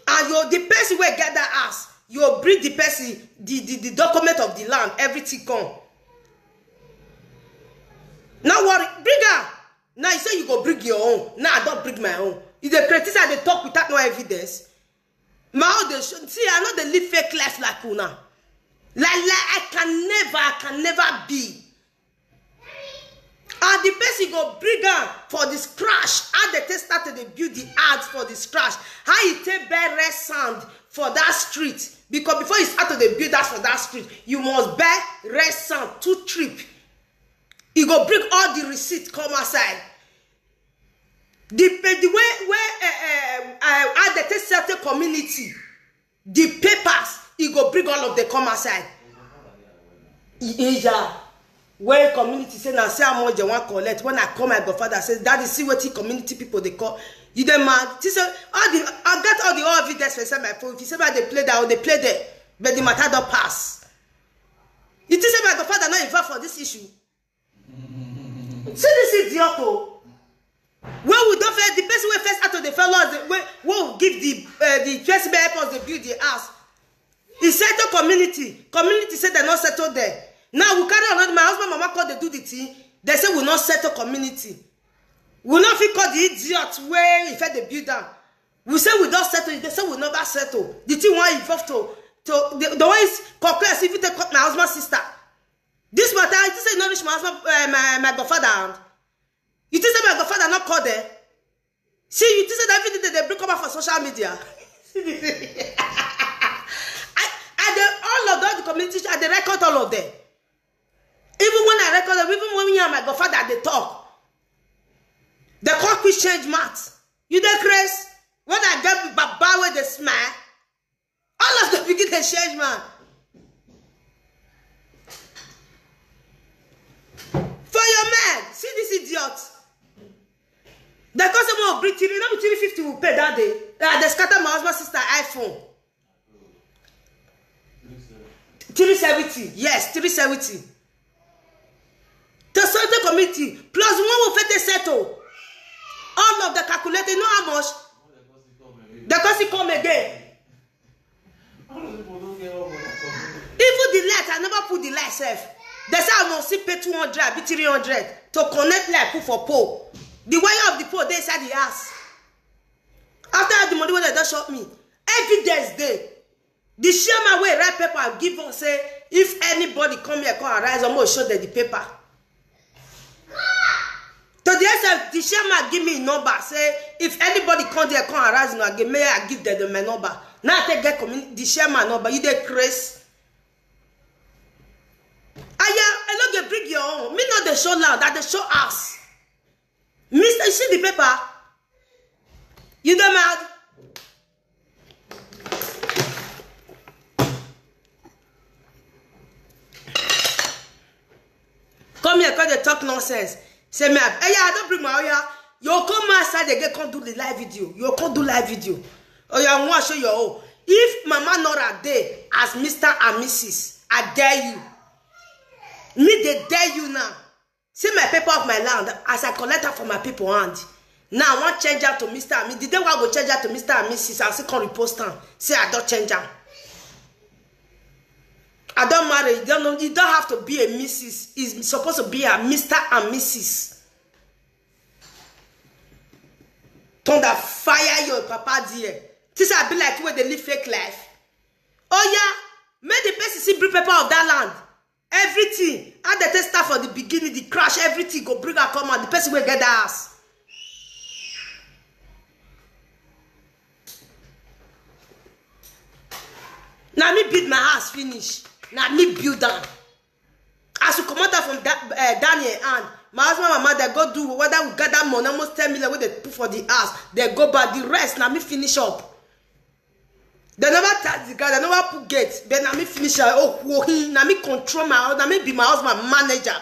And you, the person wey get that house, you bring the person the, the, the document of the land, everything come. No worry, bring her. Now you say you go bring your own. Now I don bring my own. You dey criticize, dey talk without no evidence. My own dey show. See, I no dey live fake life like una. Like, like I can never, I can never be. And the person go bring am for the scratch. How they take start to dey build the house for the scratch? How you take buy red sand for that street? Because before you start to dey build house for that street, you must buy red sand two trip. You go bring all the receipt come outside. The pe-, the way, way uh, uh, uh, how they take settle community, the papers, he go bring all of them come outside. Ija, when community say na say how much they wan collect. When I call my godfather, say, "Daddy, see wetin community people dey call." You dey mad? He say, "All the, I get all the, all evidence for inside my phone. If you say, 'Make I dey play that, I dey play there.'" But the matter don pass. You think say my godfather no involved for this issue? See this idiot o. When we don first, the person wey first out of the fellow, wey, wey give the, uh, the person wey help us dey build the house, he settle community. Community say they no settle there. Now we carry another, my husband mama come dey do the thing. They say we no settle community. We no fit call the idiot wey he first dey build am. We say we don settle, they say we never settle. The thing wan evolve to, to the, the one is conclude as if you take cut my husband sister. This matter, you think say e no reach my husband, uh, my, my godfather hand? You think say my godfather no call there? See, you think say that everything they, they bring come out for social media? I, I dey, all of the community, I dey record all of them. Even when I record them, even when me and my godfather dey talk, they come quick change mouth. You dey craze? When I get baba wey dey smile, all of them begin dey change mouth. For your man, see this idiot. They come say, "Mo bring three, no be three fifty we pay that day." Ah, they scatter my husband sister iPhone. Three seventy, yes, three seventy. To something committee plus the one wey fit settle. All of the calculating, you know how much? They come still come again. Even the light, I never put the light sef. They say I must still pay two hundred abi three hundred to connect light put for pole. The wire of the pole dey inside the house. After the money wey dem don short me, evidence dey. The chairman wey write paper give us say if anybody come here come arise, omo show dem the paper. To the extent the chairman give me number, say if anybody come there come arise una again, may I give them the, my number. Now I take get community the chairman number. You dey craze? Aya, I no dey bring your own. Me no dey show land, I dey show house. Mister, you see the paper? You dey mad? Come here, come dey talk nonsense. Say me, hey, yeah, I don't bring my oya. You come outside again, come do the live video. You come do live video. Oh, yeah, I want to show you. Oh, if Mama Nora dey as Mister and Missus, I dare you. Me, they dare you now. See my paper of my land as I collect am for my people hand. Now I wan change am to Mister and Missus. The day wey I go change am to Mister and Missus, I still come repost am. Say I don change am. I don marry. You don't know. You don't have to be a Missus. It's supposed to be a Mister and Missus. Thunder fire your papa there. This I be like wey dey live fake life. Oh yeah, make the person see bring paper of that land. Everything. How they take start for the beginning, the crash, everything go bring am come out. The person wey get that house. Na me build my house finish. Na me build am. As you comot am from that uh, Daniel hand, my husband and mama they go do whether we gather money almost ten million wey they put for the house. They go back the rest. Na me finish up. They never touch the guy. They never put gate. But na me finish am. Oh, oh, he, na me control my house. Na me be my husband manager.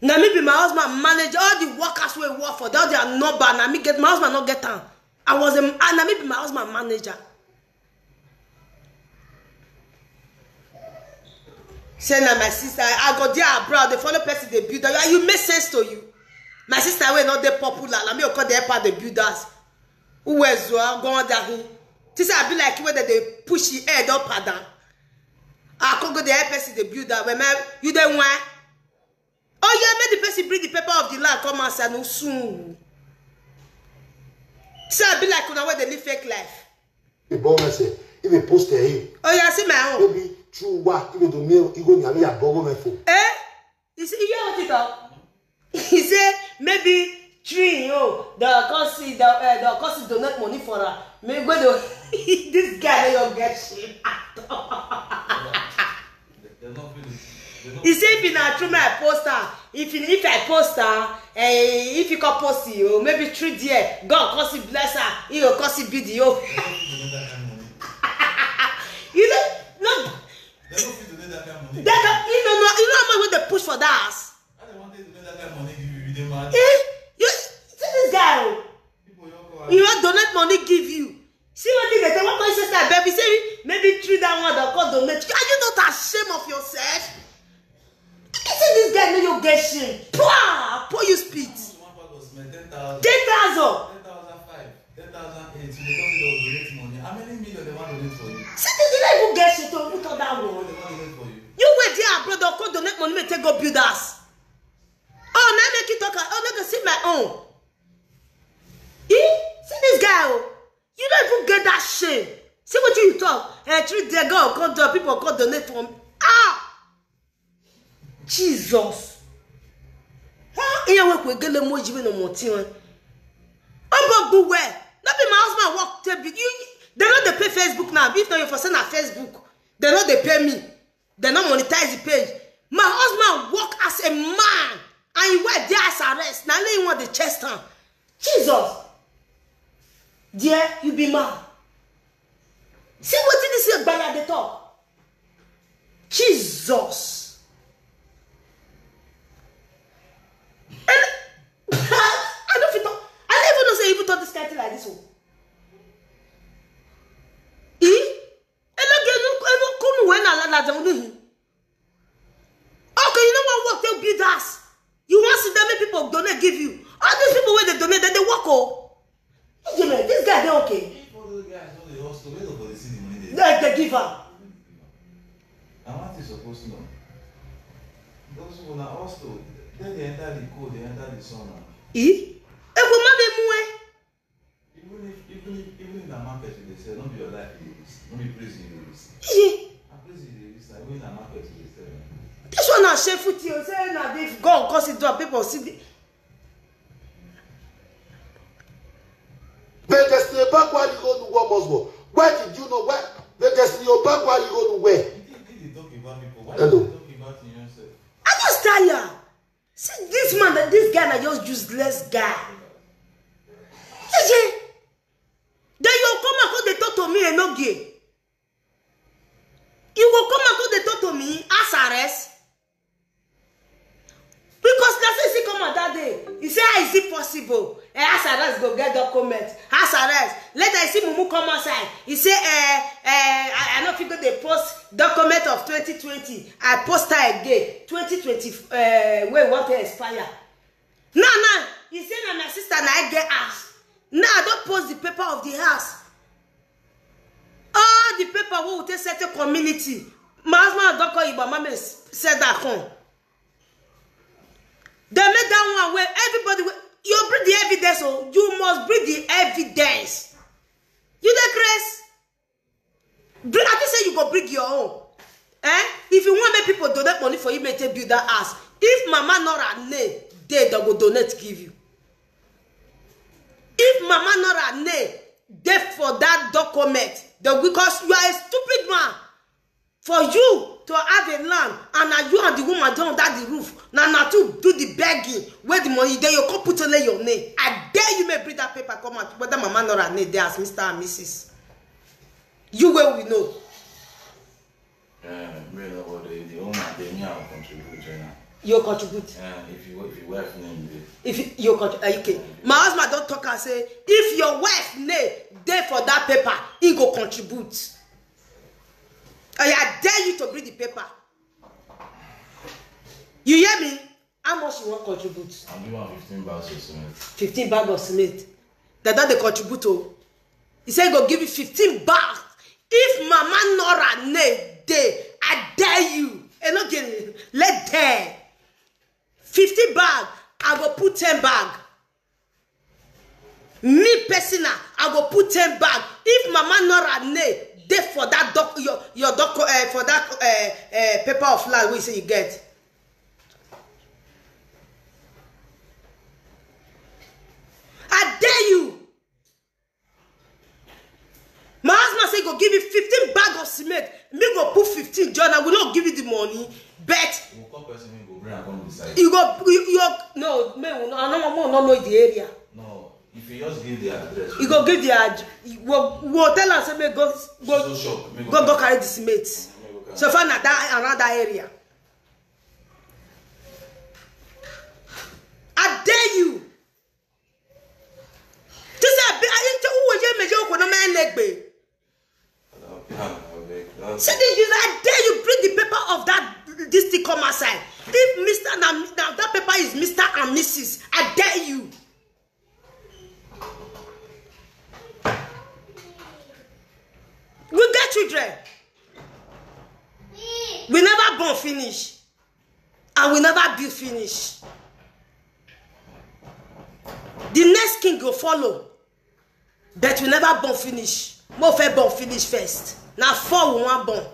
Na me be my husband manager. All the workers wey work for that their number. Na me get my husband not get am. I was a ah, na me be my husband manager. Say na my sister. I go there abroad. They follow person they build. You, you make sense to you. My sister wey not dey popular. Na me go call the helper the builders. Who was go on that who? This I be like when they push the head up and down. I could go the help person the builder. When man, you dey why? Oh yeah, make the person bring the paper of the land come outside no soon. Say I be like una wey dey live fake life. The ball message. If a post here, Oh yeah, see my own. Maybe true what if you do me, you go nearly a bubble me for. Eh? You see, you hear what he talk? He say maybe tree, oh, the cousin, the uh, the cousin donate money for her. Me go do this guy no your get shame at all. He say if na true me I post am, if you if I post am, eh, if you come post you, maybe tree there, God cousin bless her, he go cousin be the oh. You know, no, They no fit donate that kind of money. That kind, you know, no, you know how much wey they push for that house. How they want to donate that kind of money give you? You dey mad? Eh, you see this guy, oh. People you go You want donate money give you. See what they say. What my sister baby say? Maybe three that one that call donate. Are you not ashamed of yourself? You see this guy, no, you get shame. Poor, poor you spit. One bag of cement, ten thousand. Ten thousand. Ten thousand five, ten thousand eight. You dey talk say they will donate money. How many million they want to donate for you? See, they didn't even get shit to put on that What one. They want to donate for you? You wait there abroad, don't call donate money, may take go build us. Oh, now make you talk. Oh, make you see my own. Eh? See this guy, oh. You don't even get that shame. See what you talk. And treat the girl, come down, people come donate for me. Ah! Jesus. Ah, here we go get the emoji no more thing. Oh, but go where? Not be my husband work take be. You, they not they pay Facebook now. If not you for send a Facebook, they not they pay me. They not monetize the page. My husband work as a man, and he wear there as arrest. Now he want the chest hand. Jesus, dear, you be man. See what this is gbala dey talk. Jesus. And I don't feel. I don't even know say even talk this kind thing like this one. Eh? Elo genu elo kunu we na la la jẹun nihin. Okay, you know what? Work give you. All these people wey dey donate, dem dey work o. Ijeme, this guy dey okay. If all those guys no dey hustle, where nobody see the money dey? Dem dey give am. Na one thing suppose know. Those people na hustle. Dem dey enter the cold, dey enter the sun na. E? Egwu mmadụ emuwe. Even if, even if, even if na market you dey sell, no be your life you dey risk, no be prison you dey risk. Iye. Na prison you dey risk, na even na market you dey sell. This one na shameful thing o, say na the God come sit down, people see the. Bẹ̀rẹ̀ sí ní bá kwari ìrònú wọ mọ̀ sọ̀. Where did you know? Where? Bẹ̀rẹ̀ sí ní bá kwari ìrònú wẹ̀. He dey, he dey talk about people. Why you dey talk about yourself? I just tire. See this man, that this guy na just useless guy. Jeje. Then you come and come dey talk to me, Enogie. You go come and come dey talk to me, house arrest. Because na so he come out that day. He say, "How is it possible? Eh, house arrest go get document. House arrest." Later, he see Mumu come outside. He say, "Eh, eh, I, I no fit go dey post document of twenty twenty. I post her again. Twenty twenty, eh, wey want to expire." Now, now, he say, "Na my sister na I get house. Now I don post the paper of the house. All the paper wey we take settle community." My husband don call Igbo mama, said that come. Dem make that one wey everybody wey, you bring the evidence o, you must bring the evidence. You dey craze? Bring, I think say you go bring your own. Eh? If you want make people donate money for you, make take build that house. If Mama Nora name dey, dem go donate give you. If Mama Nora name dey for that document, dem, because you are a stupid man. For you to have a land, and na you and the woman dey under the roof, na, na to do the begging, where the money dey, you come put only your name. I dare you, make bring that paper come out, whether Mama Nora name dey as Mister and Missus. You wey we know. Eh, me no worry, the owner dey, me I will contribute, you know. You contribute. Eh, if you, if your wife name dey. If you, you contribute, okay. My husband don talk and say, if your wife name dey for that paper, he go contribute. I, I dare you to bring the paper. You hear me? How much you wan contribute? I'll give am fifteen bags of cement. Fifteen bag of cement. Dem don dey contribute o. He say he go give you fifteen bags. If Mama Nora name dey, I dare you. Enogie, let there. Fifteen bag, I go put ten bag. Me personal, I go put ten bag. If Mama Nora name dey for that doc, your, your doc, eh, for that, eh, eh, paper of land wey you say you get. I dare you. My husband say he go give you fifteen bag of cement. Me go put fifteen join, I will not give you the money. But you go call person wey go bring am come the site. You go, you, you, no, me, we no, I no, we no know the area. No, if you just give the address. You go give the ad-, we'll, we'll tell am say me go, go, so shop, me go, go, go carry the cement. Me go carry. So far na that, around that area. I dare you. This is a big, I tell who you make you no man leg. See this, you, I dare you bring the paper of that, this thing come outside. If Mister na, na that paper is Mister and Missus, I dare you. We get children. We never born finish. And we never build finish. The next king go follow. But we never born finish. Mo first born finish first. Na four we wan born.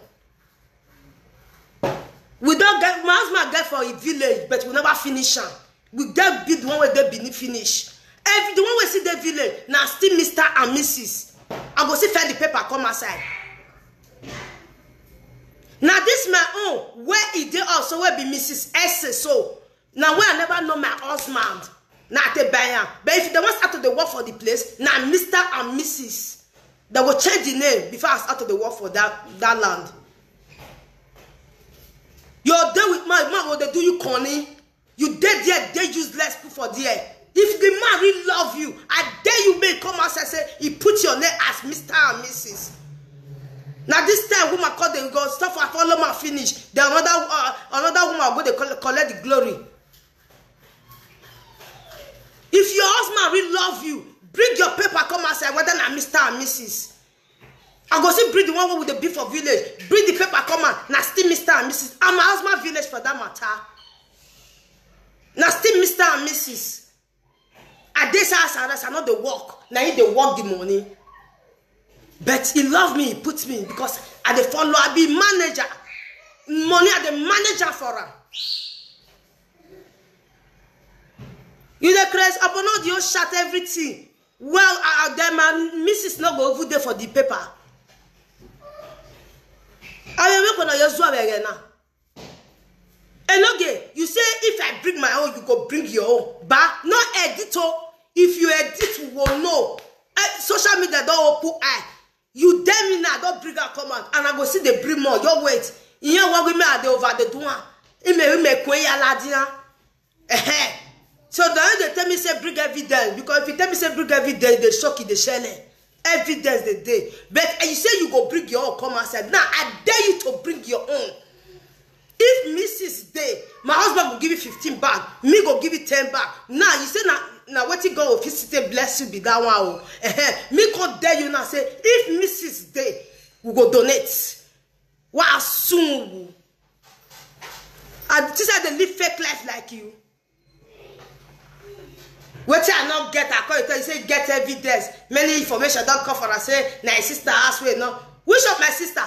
We don get, my husband get for a village, but we never finish am. We get build one wey dey Benin finish. Every, the one wey see the village, na still Mister and Missus. I go see file the paper come outside. Na this my own, where e dey also, wey be Missus Ese so. Na where I never know my husband. Na I take buy am. But if dem wan start to dey work for the place, na Mister and Missus. Dem go change the name before I start to dey work for that, that land. You dey with man, man go dey do you corny. You dey there, dey useless put for there. If the man really love you, I dare you make come outside say he put your name as Mister and Missus. Na this time woman call dem go stop for follow man finish. Then another, uh, another woman go dey col-, collect the glory. If your husband really love you, bring your paper come outside, whether na Mister and Missus I go still bring the one wey we dey be for village, bring the paper come out, na still Mister and Missus And my husband village for that matter, na still Mister and Missus I dey say as arrest, I no dey work, na him dey work the money. But he love me, he put me because I dey follow, I be manager. Money I dey manage am for am. You dey craze, Obono dey shout everything. Well, uh, uh, then my Missus no go even dey for the paper. I will make una use where now. Enoge, you say if I bring my own, you go bring your own. But no edit o. If you edit, we will know. Eh, social media don open eye. You tell me now, don't bring her come out. And I go see the bring more. Your wait. In your one women are the over the do one. Ime ime kwe ya la dia. Eh. So don't they tell me say bring evidence, because if you tell me say bring evidence, they shock you, they shell it. Evidence they dey. But eh, you say you go bring your own come outside. Now I dare you to bring your own. If Missus dey, my husband go give you fifteen bag, me go give you ten bag. Now you say na na wetin God go fit still bless you be that one o. Eh, me come tell you now say if Missus dey, we go donate. Wa soon. And this I dey live fake life like you. Wetin I no get, I call you tell you say get evidence. Many information don come for am say na his sister house wey no. Which of my sister?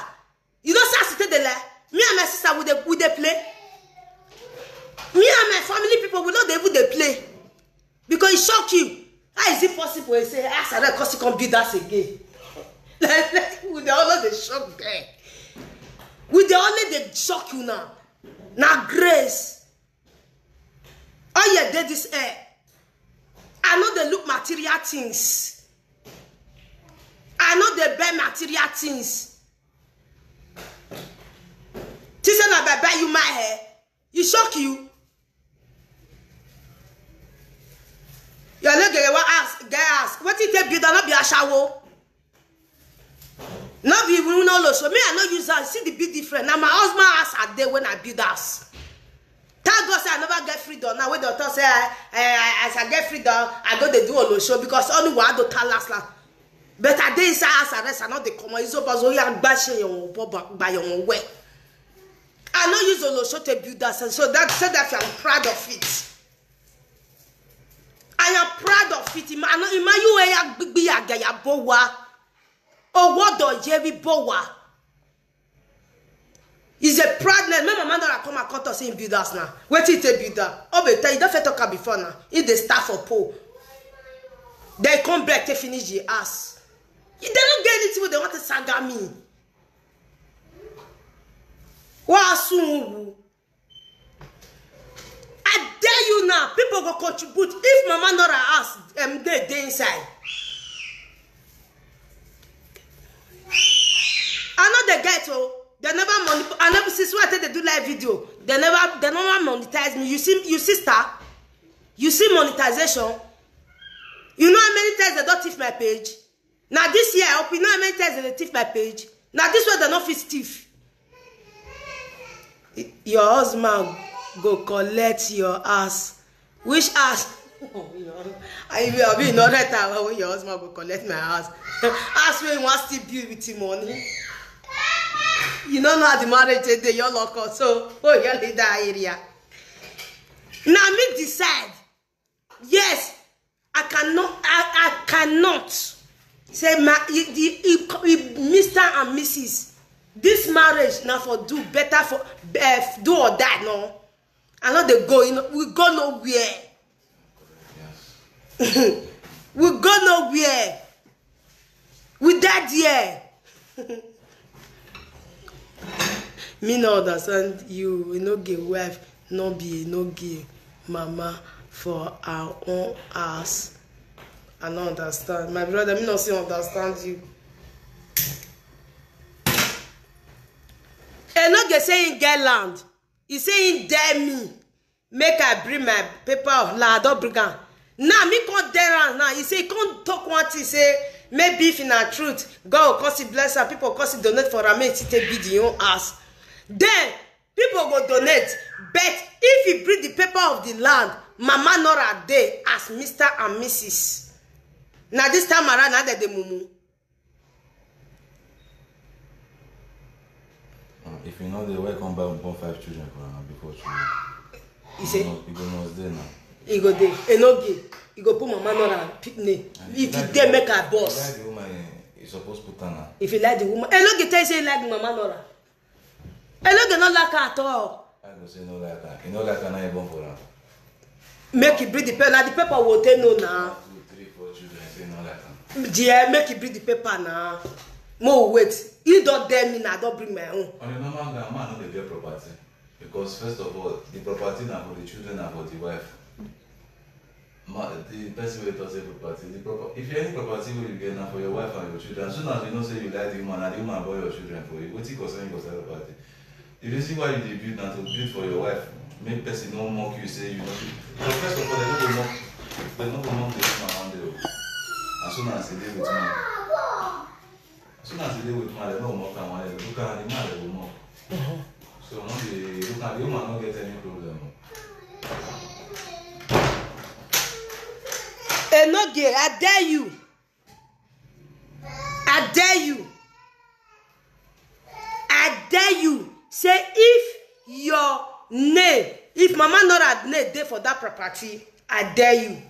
You know say as you take dey lie, me and my sister we dey we dey play. Me and my family people we no dey even dey play because e shock you. How is it possible? You say as I come still come build house again. Like, like, we dey always dey shock there. We dey always dey shock you now. Na grace. All your dey this air. I no dey look material things. I no dey buy material things. This na buy buy you my hair. You shock you. Your leg get one ass, get ass. What you take build? No be ashawo. No be we no lo so. Me I no use am. See the big difference. Now my husband house I dey when I build house. Thank God say I never get freedom. Now when they talk say I, I, I, as I get freedom, I go dey do olo show because only one do tell last last. But I dey inside house arrest. I no dey come. It's over. So you are bashing your own by your own way. I no use olo show to build that, and so that said that I'm proud of it. I am proud of it. Ima no ima you eya gbigbi ya gaya bowa. Owo do yebi bowa. Is a proud man. My mama no come and cut us in build house now. Wait till they build up. Oh, be tell you don't talk am before now. If they start for poor, they come back to finish the ass. They don't get anything what they want to saga me. Wa soon. I dare you now. People go contribute. If Mama Nora ask, um, they dey inside. I know they get oh. They never money. I never since when I take they do live video. They never they never monetize me. You see, you sister, you see monetization. You know how many times they don't thief my page? Now this year I hope you know how many times they thief my page. Now this one they not fit thief. Your husband go collect your ass. Which ass? I will be in another time when your husband go collect my ass. Ass wey wan still build with him money. You no know how the marriage take dey your lock up so oh your leader area. Na me decide. Yes, I cannot I, I cannot say my e, e, e, e, Mister and Missus This marriage na for do better for eh, do or die no. I no dey go you know, we go nowhere. We go nowhere. We die there. Me no understand you. We no get wife, no be no get mama for our own house. I no understand. My brother, me no still understand you. I no get say him get land. He say him dare me. Make I bring my paper of law, I don bring am. Now me come dare am now. He say he come talk one thing say maybe if na truth, God will come see bless am, people come see donate for am, make he take build him own house. Then people go donate, but if he bring the paper of the land, Mama Nora dey as Mister and Missus. Na this time around, na dem dey mumu. If you know the way, come buy born five children for am before children. He say You go must dey now. E go dey enoge. E go put Mama Nora name. If you dey, make her boss. Like the woman, you suppose put am now. If you like the woman, enoge tell you say you like Mama Nora. Enoge no like her at all. I go say no like am. You no like am, now you born for am. Make you bring the paper. Na the paper we take know now. Two, three, four children, say no like am. Dear, make you bring the paper now. Mo wait. You don't dare me now. Don't bring my own. On a normal ground, man no dey get property, because first of all, the property na for the children and for the wife. Ma, the person wey talk say property, the proper, if any property wey you get na for your wife and your children, as soon as you know say you like the woman, na the woman born your children for you. Wetin concern you concern property? The reason why you dey build na to build for your wife, make person no mock you say you no fit. But first of all, dem no go mock, dem no go mock the woman one day o. As soon as e dey with man, as soon as e dey with man, dem no go mock am one day. Look at the man, dem go mock. So no be, look at the woman, no get any problem o. Enoge, I dare you. I dare you. I dare you. Say if your name, if Mama Nora name dey for that property, I dare you.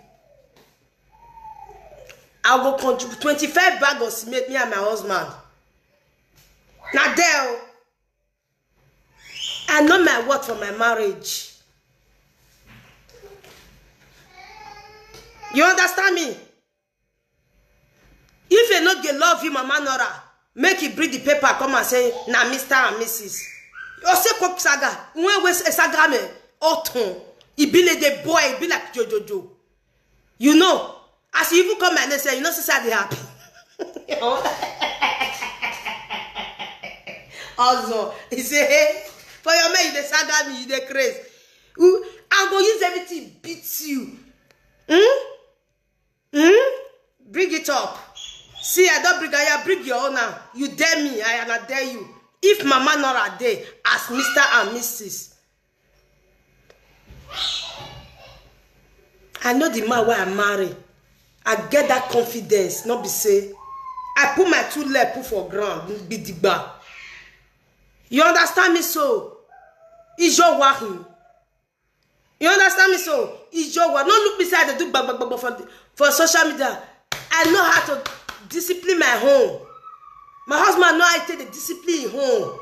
I go contribute twenty-five bag of cement, me and my husband. Na there o. I know my worth for my marriage. You understand me? If you no dey love you, Mama Nora, make you bring the paper come and say na Mister and Missus. You say cook saga, when we say saga me, oton, e be like the boy, e be like jojojo. You know, as you even come my name, say you know say I dey happy. Also, he say, hey, for your man, you dey saga me, you dey craze. Ooh, I go use everything beat you. Hmm? Hmm? Bring it up. See, I don't bring, I bring your own now. You dare me, I and I dare you. If Mama Nora dey as Mister and Missus, I know the man wey I marry. I get that confidence, not be say I put my two leg put for ground, be digba. You understand me so? Ijo wahin. You understand me so? Ijo wa. No look beside the do gbagbagbagba for, for social media. I know how to discipline my home. My husband know how to take the discipline in home.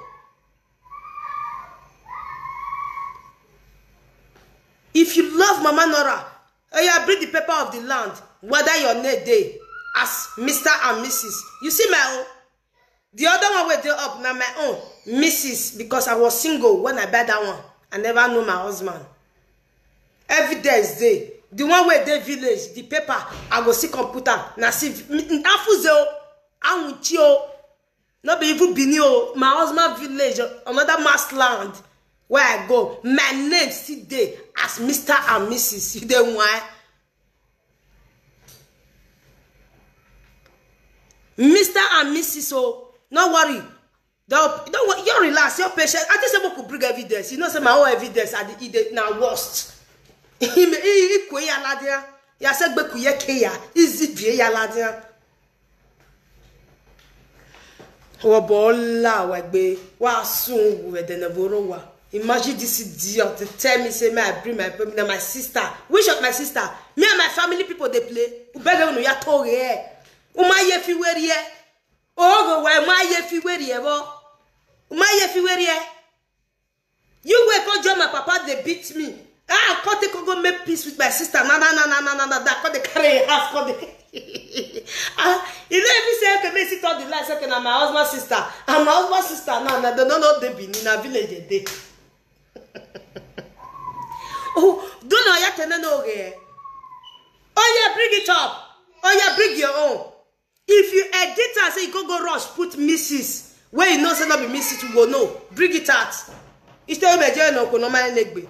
If you love Mama Nora, oh yeah, bring the paper of the land, whether your name dey as Mister and Missus. You see my own? The other one wey dey up na my own, Missus, because I was single when I buy that one. I never know my husband. Evidence dey. The one wey dey village, the paper, I go see computer. Na see, afuze o, awuchi o. No be even Benin o, my husband village, another mass land where I go, my name still dey as Mister and Missus. You dey why? Mister and Missus o, no worry. Don't, don't worry, you relax, your patient. I just say we could bring evidence. You know, say my own evidence at the ide na worst. He he he kwe ya ladia. Ya se gbe kuye ke ya. Easy vie ya ladia. Wa bola wa gbe wa sun we de na boro wa. Imagine this idiot dey tell me say me I bring my baby na my sister. Which of my sister? Me and my family people dey play. Ubege unu ya toge. Uma ye fi weri e. Ogo wa uma ye fi weri e bo. Uma ye fi weri e. You wey come join my papa dey beat me. Ah, come take go make peace with my sister. Na na na na na na na. Come dey carry a house, come dey. Ah, you no even say okay, make sit all the lies. Okay, na my husband sister. And my husband sister now, na no no dey Benin, na village e dey. Oh, don't know yet no okay. Oh yeah, bring it up. Oh yeah, bring your own. If you edit and say you go go rush put Missus, where you know say no be Missus, you go know. Bring it out. Instead of enjoying no kono my negbe.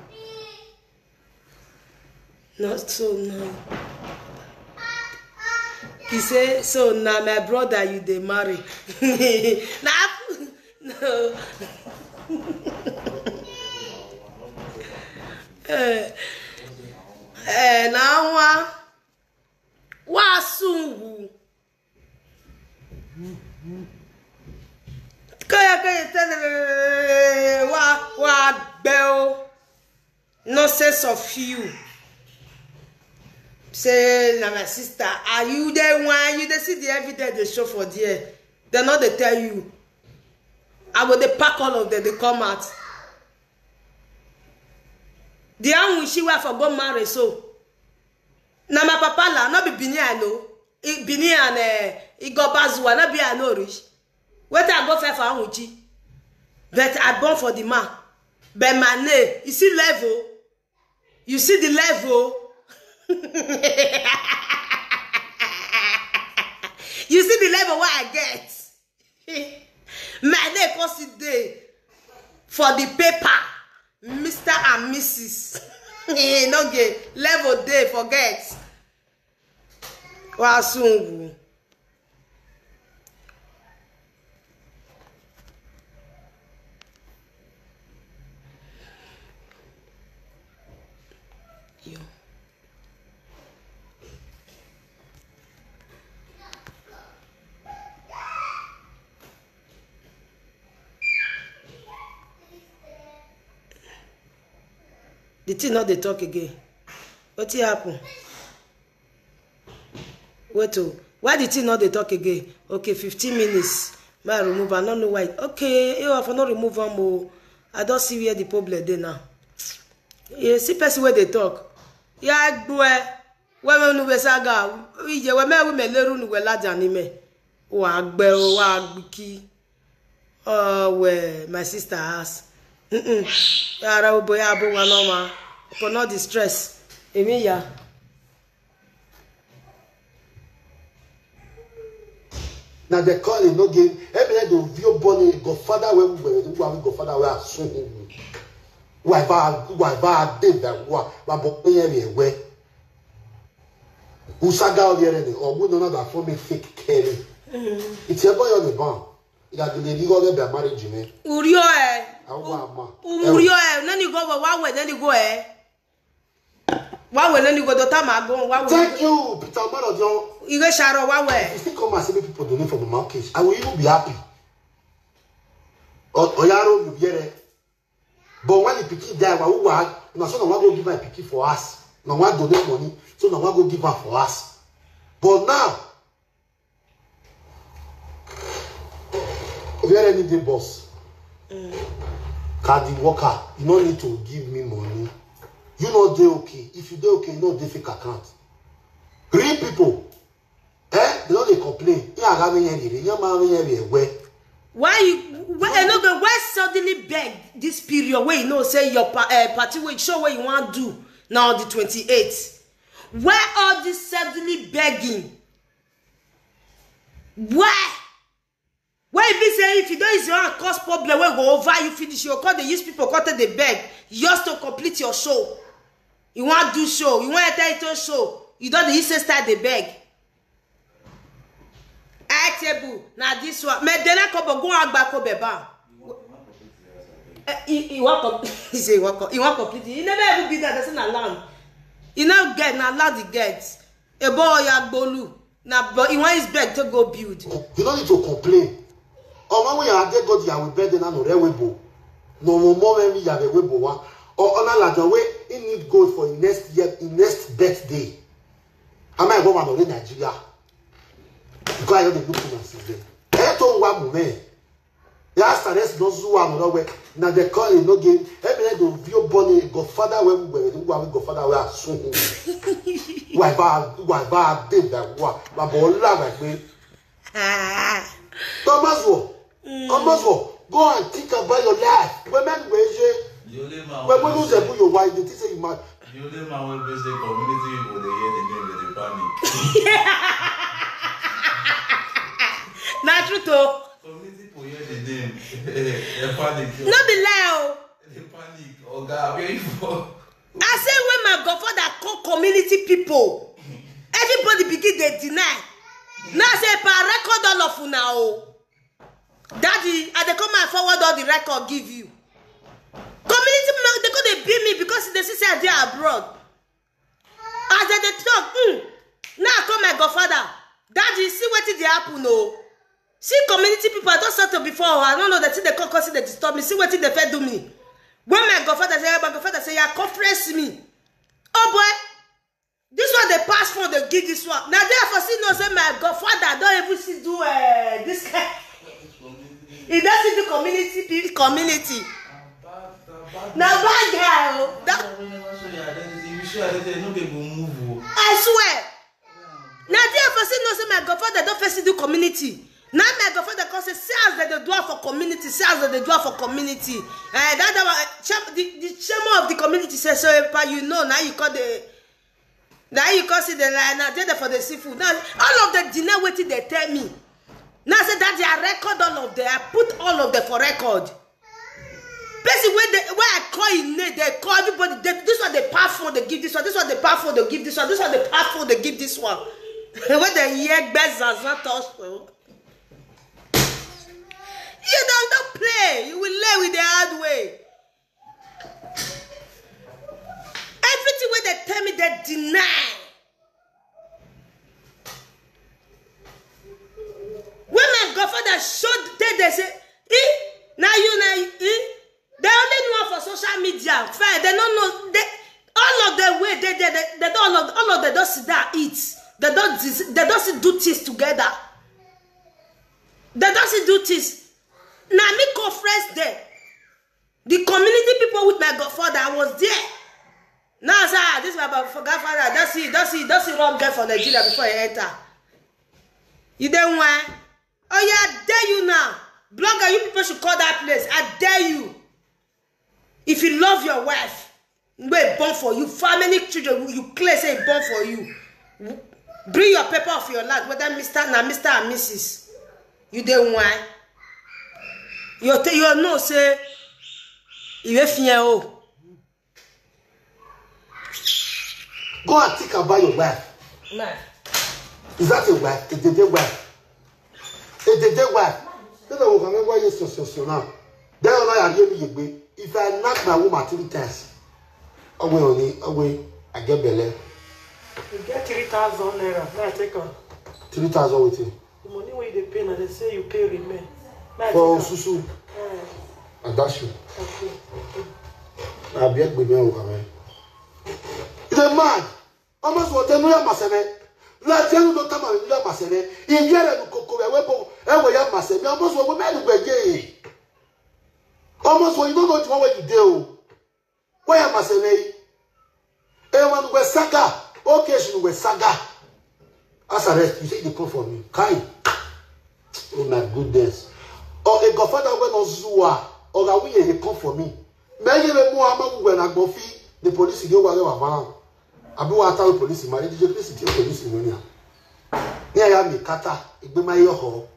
Not so now. He say so now my brother you dey marry. Na no. Eh, Eh, na nwa. Wa sungu. Kaya, kaya, tell, wa, wa, bell. Nonsense of you. Say, na my sister. Are you the one? You dey see the evidence they show for there. They no dey tell you. I go dey pack all of them, they come out. The one she wey for go marry so. Na my papa la, no be Benin I know. I, Benin and, eh, Igobazua, no be I know rich. Wetin I go fair for Anwuchi? But I born for the man. But my name, you see level? You see the level? You see the level wey I get? My name come still dey for the paper. Mister and Missus Eh, no get level dey, forget. Wa sungu. Yo. The thing no dey talk again. Wetin happen? Wait o. Why the thing no dey talk again? Okay, fifteen minutes. May I remove am? I no know why. Okay, you have no remove am o. I don see where the problem dey now. You see person wey dey talk. Ya gbue. Wewe nuwe saga. Ije we me we me leru nuwe laja ni me. Wa gbe o, wa gbiki. Oh, where my sister has. Mm-mm. Yara obo ya bo wa no ma. For no distress. Emi ya. Na the call no game. Ebe do vio boni godfather we we we godfather we asun. Wa va, wa va de da wa, wa bo pe ye we. Usaga o yere ni, o bu no na da for me fake carry. It's a boy on the ban. Ya de le ni go be marriage me. Urio e. Awa ma. Urio e, nani go wa we, nani go e. Wa we, nani go dota ma go, wa we. Thank you, Peter Maro John. Ige sharo wa we. If you still come and see me people doing for my case, I will even be happy. O, oyaro you yere. But when the pikin die, wa wa, na so na wa go give my pikin for us. Na wa donate money, so na wa go give her for us. But now, where any day boss? Cardi worker, you no need to give me money. You no dey okay. If you dey okay, you no dey fake account. Real people, eh? They no dey complain. He aga me yeri, he ma me yeri we. Why you, why, I no go, why suddenly beg this period where you know say your pa-, eh, party wey show what you want do now the twenty-eighth? Why all this suddenly begging? Why? Why if you say if you don't use your hand cause problem, wey go over you finish, you come dey use people come take dey beg just to complete your show. You wan do show, you wan enter into show, you don dey use same style dey beg. Airtable, na this one. Me dena kobo go agba kobe ba. Eh, he, he wan com-, he say he wan com-, he wan complete it. He never even build that, that's na land. He no get, na land he get. Ebo Oyagbolu, na bo-, he wan use beg to go build. You no need to complain. Ọmọ we ya de God ya we bed na no re we bo. No mo mo we mi ya we bo wa. O ona la don we he need gold for his next year, his next birthday. Am I go man in Nigeria? Because I don't look at since then. E to wa mu me. Ya started no zu wa no we. Na the call no game. E me do vio boni godfather we we we godfather we asun. Wa ba, wa ba de da wa. Ba bo la wa pe. Thomas wo. Thomas wo. Go and think about your life. Women we je. When we lose a your wife, they say you mad. The only man wey be say community people dey hear the name, they dey panic. Na true o. Community people hear the name, they panic. No be lie o. They panic. Oga, where you for? I say when my godfather call community people, everybody begin dey deny. Now say pa record all of una o. Daddy, I dey come and forward all the record give you. Community people, they go dey beat me because they see say I dey abroad. As dem dey talk, mm, now I call my godfather. Daddy, see wetin dey happen o. See community people, I don settle before o. I no know, dem still dey come, come still dey disturb me. See wetin dem fit do me. When my godfather say, my godfather say, "Yeah, conference me." Oh boy, this one dey pass phone, dey give this one. Na there I for see know say my godfather don even see do, eh, this kind. He don see do community pe-, community. Na bad guy o. That I swear. Na there I for see know say my godfather don first do community. Now my godfather come say, "See as dem dey do am for community, see as dem dey do am for community." Eh, that, that one, eh, chair-, the, the chairman of the community say, "So, eh, pa, you know, now you call the, now you call see the line, now they dey for the seafood." Now, all of them deny wetin dem tell me. Now I say, "Daddy, I record all of them. I put all of them for record." Person wey dey, wey I call him name, dem call everybody. Dem, this one dey pass phone, dey give this one. This one dey pass phone, dey give this one. This one dey pass phone, dey give this one. When dem hear gbẹ zazan touch phone, you don, don play. You will learn with the hard way. Everything wey dem tell me, dem deny. When my godfather show, they, they say, "Eh, now you, now you, eh?" They only know am for social media. Fine, they don't know. They, all of the way they, they, they, they don't, all of, all of them don't sit down eat. They don't dis-, they don't sit do things together. They don't sit do things. Now me conference there. The community people with my godfather, I was there. Now I say, "Ah, this my godfather. Don't see, don't see, don't see wrong girl for Nigeria before he enter." You dey why? Oh yeah, I dare you now. Blogger, you people should call that place. I dare you. If you love your wife, wey born for you, family children, you claim say born for you. Bring your paper of your land, whether Mister na Mister and Missus You dey why? You te-, you know say you fit o. Go and think about your wife. Nah. Is that a wife? A dede wife? A dede wife? Then I will remember you so, so, so now. Then I hear me, if I knock my woman three times, away on it, away, I get belle. You get three thousand naira. Now I take am. Three thousand wetin? The money wey you dey pay, na dem say you pay remain. Make I take am. For osusu. Eh. I dash you. Okay, okay. Na beg me, me, okay, man. You dey mad? Almost what dem ya masene. La jenu no tama ya masene. Iviere no koko we bo. E we ya masene. Almost what we men we ye. Almost what you don't know the one wey you dey o. Why am I saying? E wan we saga. Okay, she we saga. As arrest, you say they come for me. Kai. Oh my goodness. Or a godfather wey no zua. Or a we they come for me. Me ye me mo ama we na gbofi. The police dey wa wa van. Abi wa ta police ma, the police dey police money. Ni aya mi kata, igbe ma yo ho.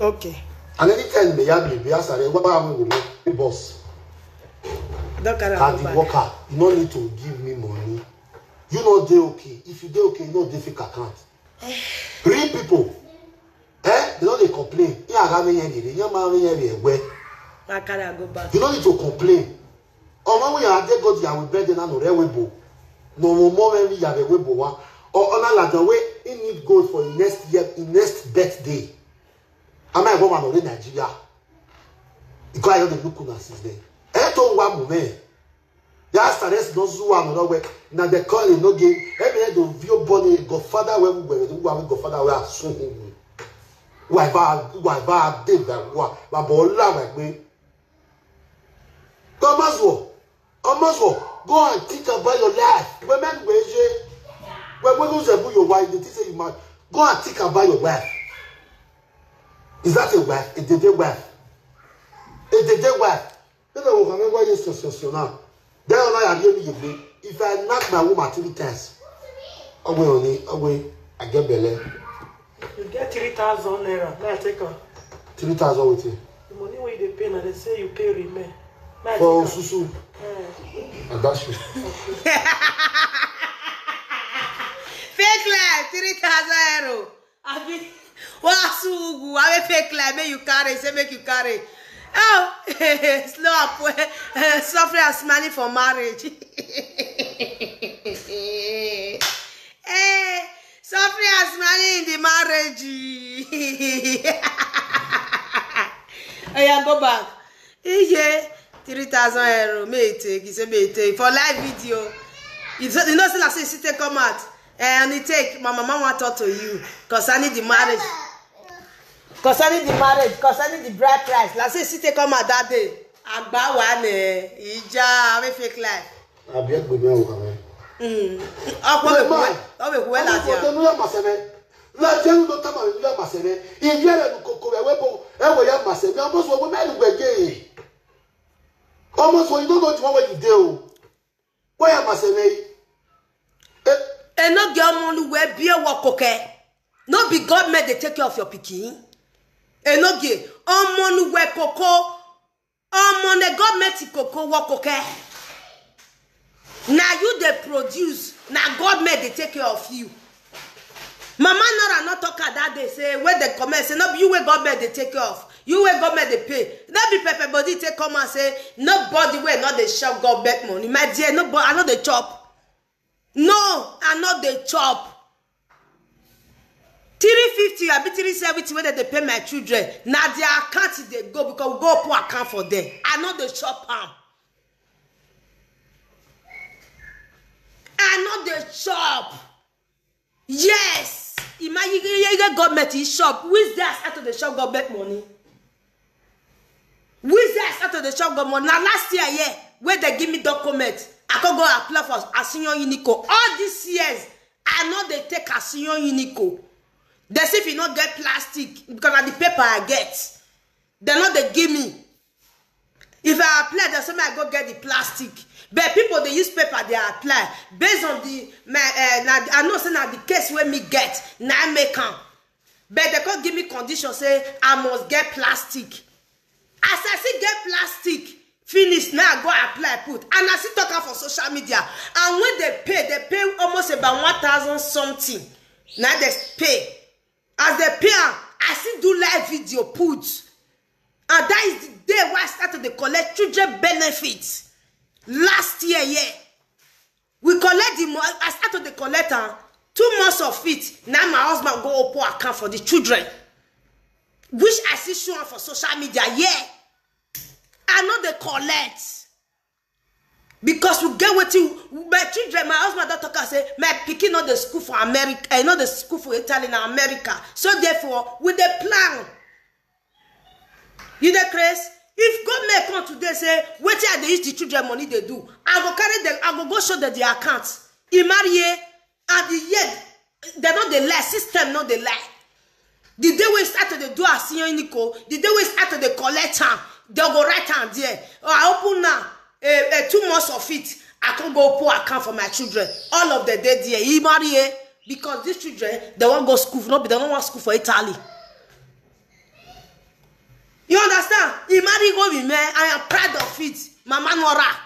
Okay. And anytime me ya me be as I wa wa we boss. Don't carry am. And go the back. Worker, you no need to give me money. You no dey okay. If you dey okay, you no dey fake account. Real people, eh? They no dey complain. You are having any, you are having any, where? I carry am go back. You no need to complain. Ọmọ we are there, God, you are with bed, and no re we bo. No more, more when we are we bo wa. Or on a ladder way, he need gold for his next year, his next birthday. Am I woman or in Nigeria? Because I don't look una since then. E to wa mo me. Ya started no zu wa no we. Na the call no game. E me do view body godfather we we we godfather we asun. Wa ba, wa ba de ba wa. Wa bo la wa gbe. Come as well. Come as well. Go and think about your life. Women we je. When we lose a your wife, they say you mad. Go and think about your wife. Is that a wife? A dede wife? A dede wife? Then I will remember you so, so, so now. Then I am here me. If I knock my woman three times, away on it, away, I get belle. You get three thousand naira. Now I take am. Three thousand wetin? The money wey you dey pay, na dem say you pay remain. Make I take am. For osusu. Eh. I dash you. Fake life, three thousand euro. Abi, wa su ugwu, abi fake life, make you carry, say make you carry. Oh, slow up, eh, suffering and smiling for marriage. In the marriage. Oya, go back. Iye, three thousand euro, may e take, he say may e take. For live video. You know, you know say na so e still take come out. Eh, and he take, my mama wan talk to you concerning the marriage. Concerning the marriage, concerning the bride price. Na so e still take come out that day. Agba wa ne, ija, we fake life. Abi egbe mi awo kame. Mm. Ọkọ mi, ọ bẹ kuwe lati a. Ọmọ sọ ya maseme. Lati enu do tama mi ya maseme. Iye re nu koko we webo. Ewe ya maseme. Ọmọ sọ we melu gbe je. Ọmọ sọ you don't know the one wey you dey o. Why ya maseme? Eh, Enoge, ọmọ nu we bi ewo koke. No be government dey take care of your pikin. Enoge, ọmọ nu we koko. Ọmọ ne government koko wo koke. Na you dey produce, na government dey take care of you. Mama Nora no talk am that day say, wey dem comment say, no be you wey government dey take care of, you wey government dey pay. No be pepper body take come and say, nobody wey no dey chop government money. My dear, no, but I no dey chop. No, I no dey chop. Three fifty abi three seventy wey dem dey pay my children, na their account e dey go because we go open account for them. I no dey chop am. I no dey chop. Yes, imagine government e chop. Which day I start to dey chop government money? Which day I start to dey chop government money? Na last year, yeah, wey dem give me document. I come go apply for Asinyo Unico. All these years, I no dey take Asinyo Unico. Dem say if you no get plastic, because na the paper I get, dem no dey give me. If I apply, dem say make I go get the plastic. But people dey use paper dey apply. Based on the, my, eh, na, I know say na the case wey me get, na I make am. But dem come give me condition say I must get plastic. As I still get plastic, finish, now I go apply put. And I still talk am for social media. And when dem pay, dem pay almost about one thousand something. Now dem pay. As dem pay am, I still do live video put. And that is the day wey I start to dey collect children benefits. Last year, yeah. We collect the money. I start to dey collect am. Two months of it, now my husband go open account for the children, which I still show am for social media. Yeah, I no dey collect because we get wetin my children, my husband don talk am say my pikin no dey school for America, eh, no dey school for Italy, na America. So therefore, we dey plan. You dey craze? If government come today say wetin I dey use the children money dey do, I go carry them, I go go show them the account. E marry, eh? And the year, dem no dey lie, system no dey lie. The day wey start to dey do Asinyo Unico, the day wey start to dey collect am, dem go write am there. Oh, I open now, eh, eh, two months of it, I come go open account for my children. All of them dey there. E marry, eh? Because these children, dem wan go school, no be dem no wan school for Italy. You understand? E marry go be me. I am proud of it. Mama Nora.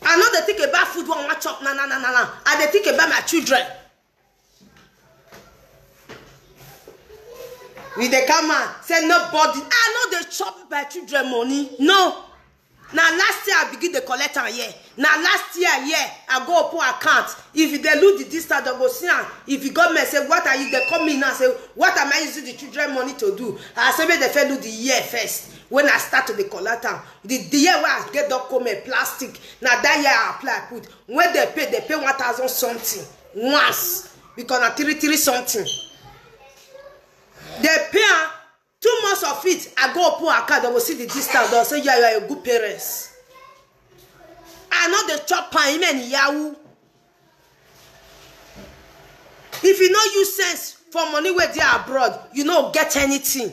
I no dey think about food wey I wan chop. Na, na, na, na, na. I dey think about my children. We dey come out say nobody. I no dey chop my children money. No. Na last year I begin dey collect am here. Na last year, yeah, I go open account. If you dey look the distance, dem go see am. If you government say, what are you, dem come in now say, what am I using the children money to do? I say make dem first do the year first. When I start to dey collect am, the, the year wey I get document plastic, na that year I apply put. When dem pay, dem pay one thousand something once because na three three something. Dem pay am. Two months of it, I go open account, dem go see the distance, dem go say, yeah, you are a good parents. I no dey chop am, amen, yahoo. If you no use sense for money wey dey abroad, you no get anything.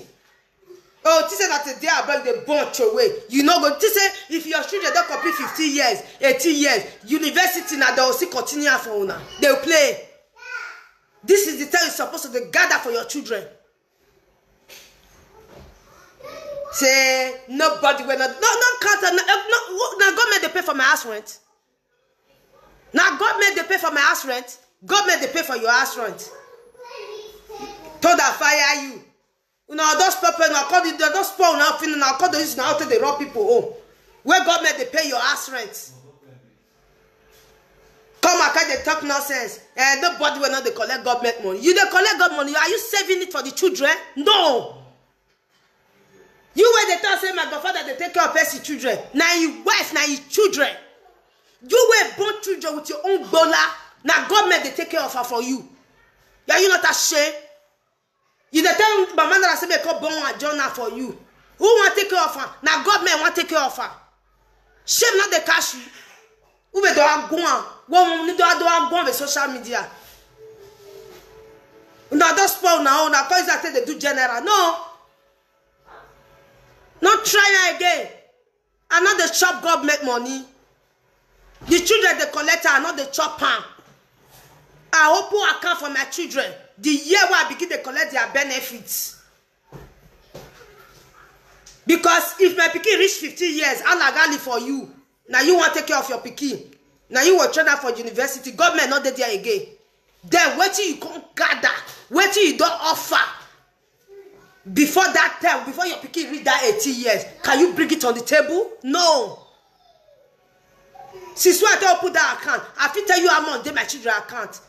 Oh, think say that dey abroad dey born throway. You no go think say if your children don complete fifteen years, eighteen years, university na dem go still continue am for una. Dey play. This is the time you suppose to dey gather for your children. Say nobody wey no, no, no count am, no, no, na government dey pay for my house rent. Na government dey pay for my house rent. Government dey pay for your house rent. Thunder fire you. Una don spoil, una come dey, don spoil una finish, una come dey use una house take dey rob people own. Wey government dey pay your house rent. Come out, come dey talk nonsense. Eh, nobody will not dey collect government money. You dey collect government money. Are you saving it for the children? No. You wey dey talk say my godfather dey take care of person children. Na him wife, na him children. You wey born children with your own gbola. Na government dey take care of her for you. Are you not ashamed? You dey tell Mama Nara say make come born one Jonah for you. Who wan take care of her? Na government wan take care of her. Shame not dey catch you. Ube don agwan. One woman don don agwan with social media. Una don spoil una own. Na cause I take dey do general. No. No try am again. I no dey chop government money. The children dey collect am, I no dey chop am. I open account for my children. The year wey I begin dey collect their benefits. Because if my pikin reach fifteen years, alagali for you. Na you wan take care of your pikin. Na you wan train am for university. Government no dey there again. Then wetin you come gather? Wetin you don offer? Before that time, before your pikin reach that eighteen years, can you bring it on the table? No. Since when I tell you put that account, I fit tell you how much dey my children account.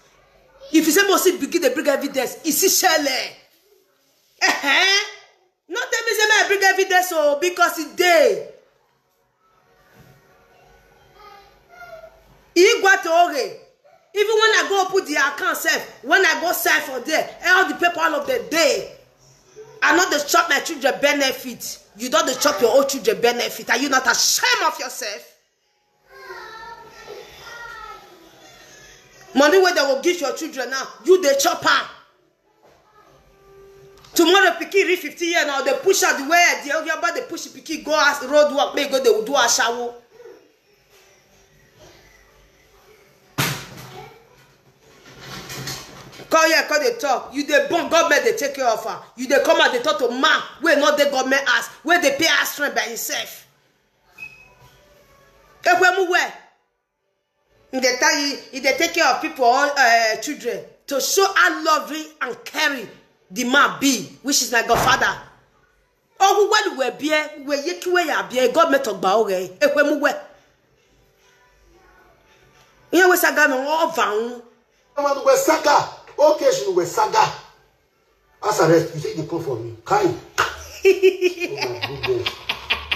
If you say must begin dey bring evidence, e still shele. Eh-heh. No tell me say make I bring evidence o, because e dey. Igwata oge. Even when I go put the account sef, when I go sign for there, all the paper, all of them dey. I no dey chop my children benefit. You don dey chop your own children benefit. Are you not ashamed of yourself? Money wey dem go give your children now, you dey chop am. Tomorrow pikin reach fifteen years now, dey push am the way the Ogiaba dey push pikin go as road work, make e go dey do ashawo. Come here, come dey talk. You dey born, government dey take care of am. You dey come out dey talk to man wey no dey government house, wey dey pay house rent by himself. Ekwemu well. He dey tell you, he dey take care of people, all uh, children, to show how loving and caring the man be, which is my godfather. Oh, well, we bear, we yeki we ya bear, government of Baore, Ekwemu we. Ihe we saga no, ọ va un. Mmadụ wee saga, oke shi wee saga. As arrest, you say they come for me. Kai. Oh my goodness.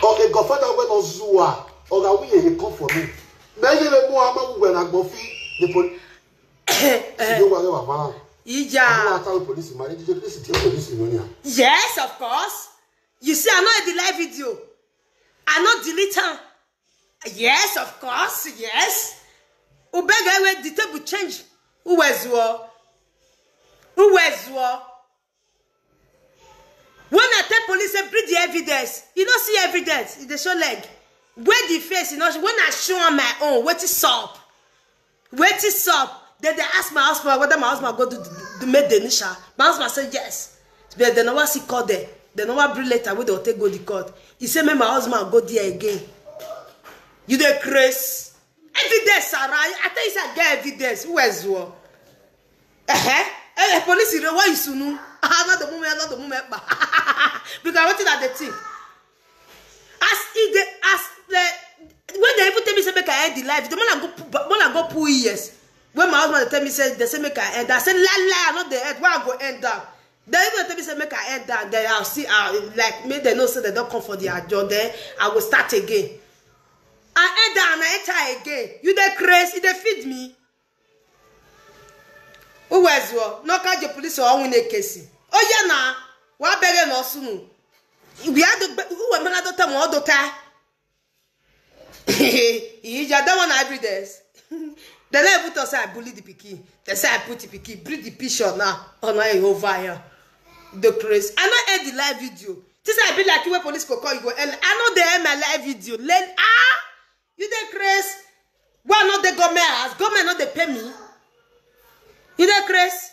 Okay, godfather, when Ozua, or that we they come for me. Many of them more ama we na gbofi. The police. You were there, man. Ija. Ata police man. The police in Yes, of course. You see, I know the live video. I know delete am. Yes, of course, yes. Ubega wey the table change. Uwezuo. Uwezuo. When I tell police say bring the evidence, you no see evidence, e dey show leg. Where the face, you know, when I show am my own, wetin sup? Wetin sup? Then they ask my husband whether my husband go do the, the make Denisha. My husband say yes. But they never see court there. They never bring letter wey they take go the court. He say make my husband go there again. You dey craze. Evidence around. I tell you say I get evidence. Who else wo? Eh, eh, police, you know, why you sunu? Ah, not the moment, not the moment. Because wetin I dey think. As e dey, as the when they even tell me say make I end the life, the man I go put, man I go put ears. When my husband tell me say they say make I end, I say lie lie, I no dey end. Where I go end down? They even tell me say make I end down. Then I'll see, uh, like make they know say they don't come for the ajo. Then I will start again. I end down, I enter again. You dey craze, you dey feed me. Uwezuo, no catch the police or win a case. Oh yeah, na. Wa bege no sunu. We had the who were mad at them all the time. Ija that one evidence. They never put us I bully the pikin. They say I put the pikin, bring the picture now. Oh no, e over here. The craze. I not end the live video. This I be like you when police go call you go end. I know they end my live video. Let ah, you dey craze. Why not the government house? Government not dey pay me. You dey craze.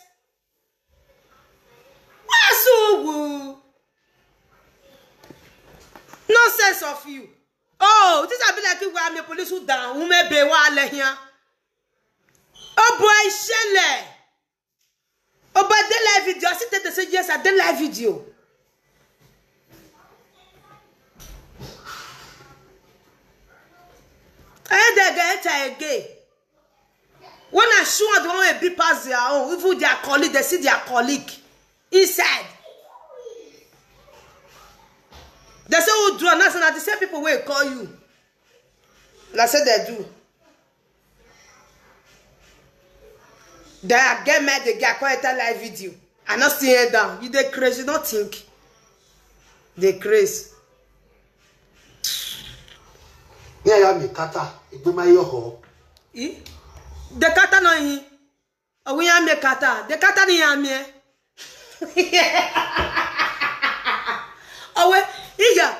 Why so? No sense of you. Oh, this I be like you where I'm a police who down. Who may be wa le here. Oh boy, shele. Oh, but they live video. I see that they say yes, I dey live video. And they get again. When I show the one wey big pass their own, even their colleague, they see their colleague inside. They say, "Who do?" And that's not the same people wey call you. Like say they do. They get mad, they get quiet live video. I not see it down. You dey crazy, you don't think. They crazy. Ní ẹ̀yà mi kátà, ìgbé máa yọ̀ họ́. Eh? The kata no he. Owe ya me kata. The kata ni ya me. Owe, iya,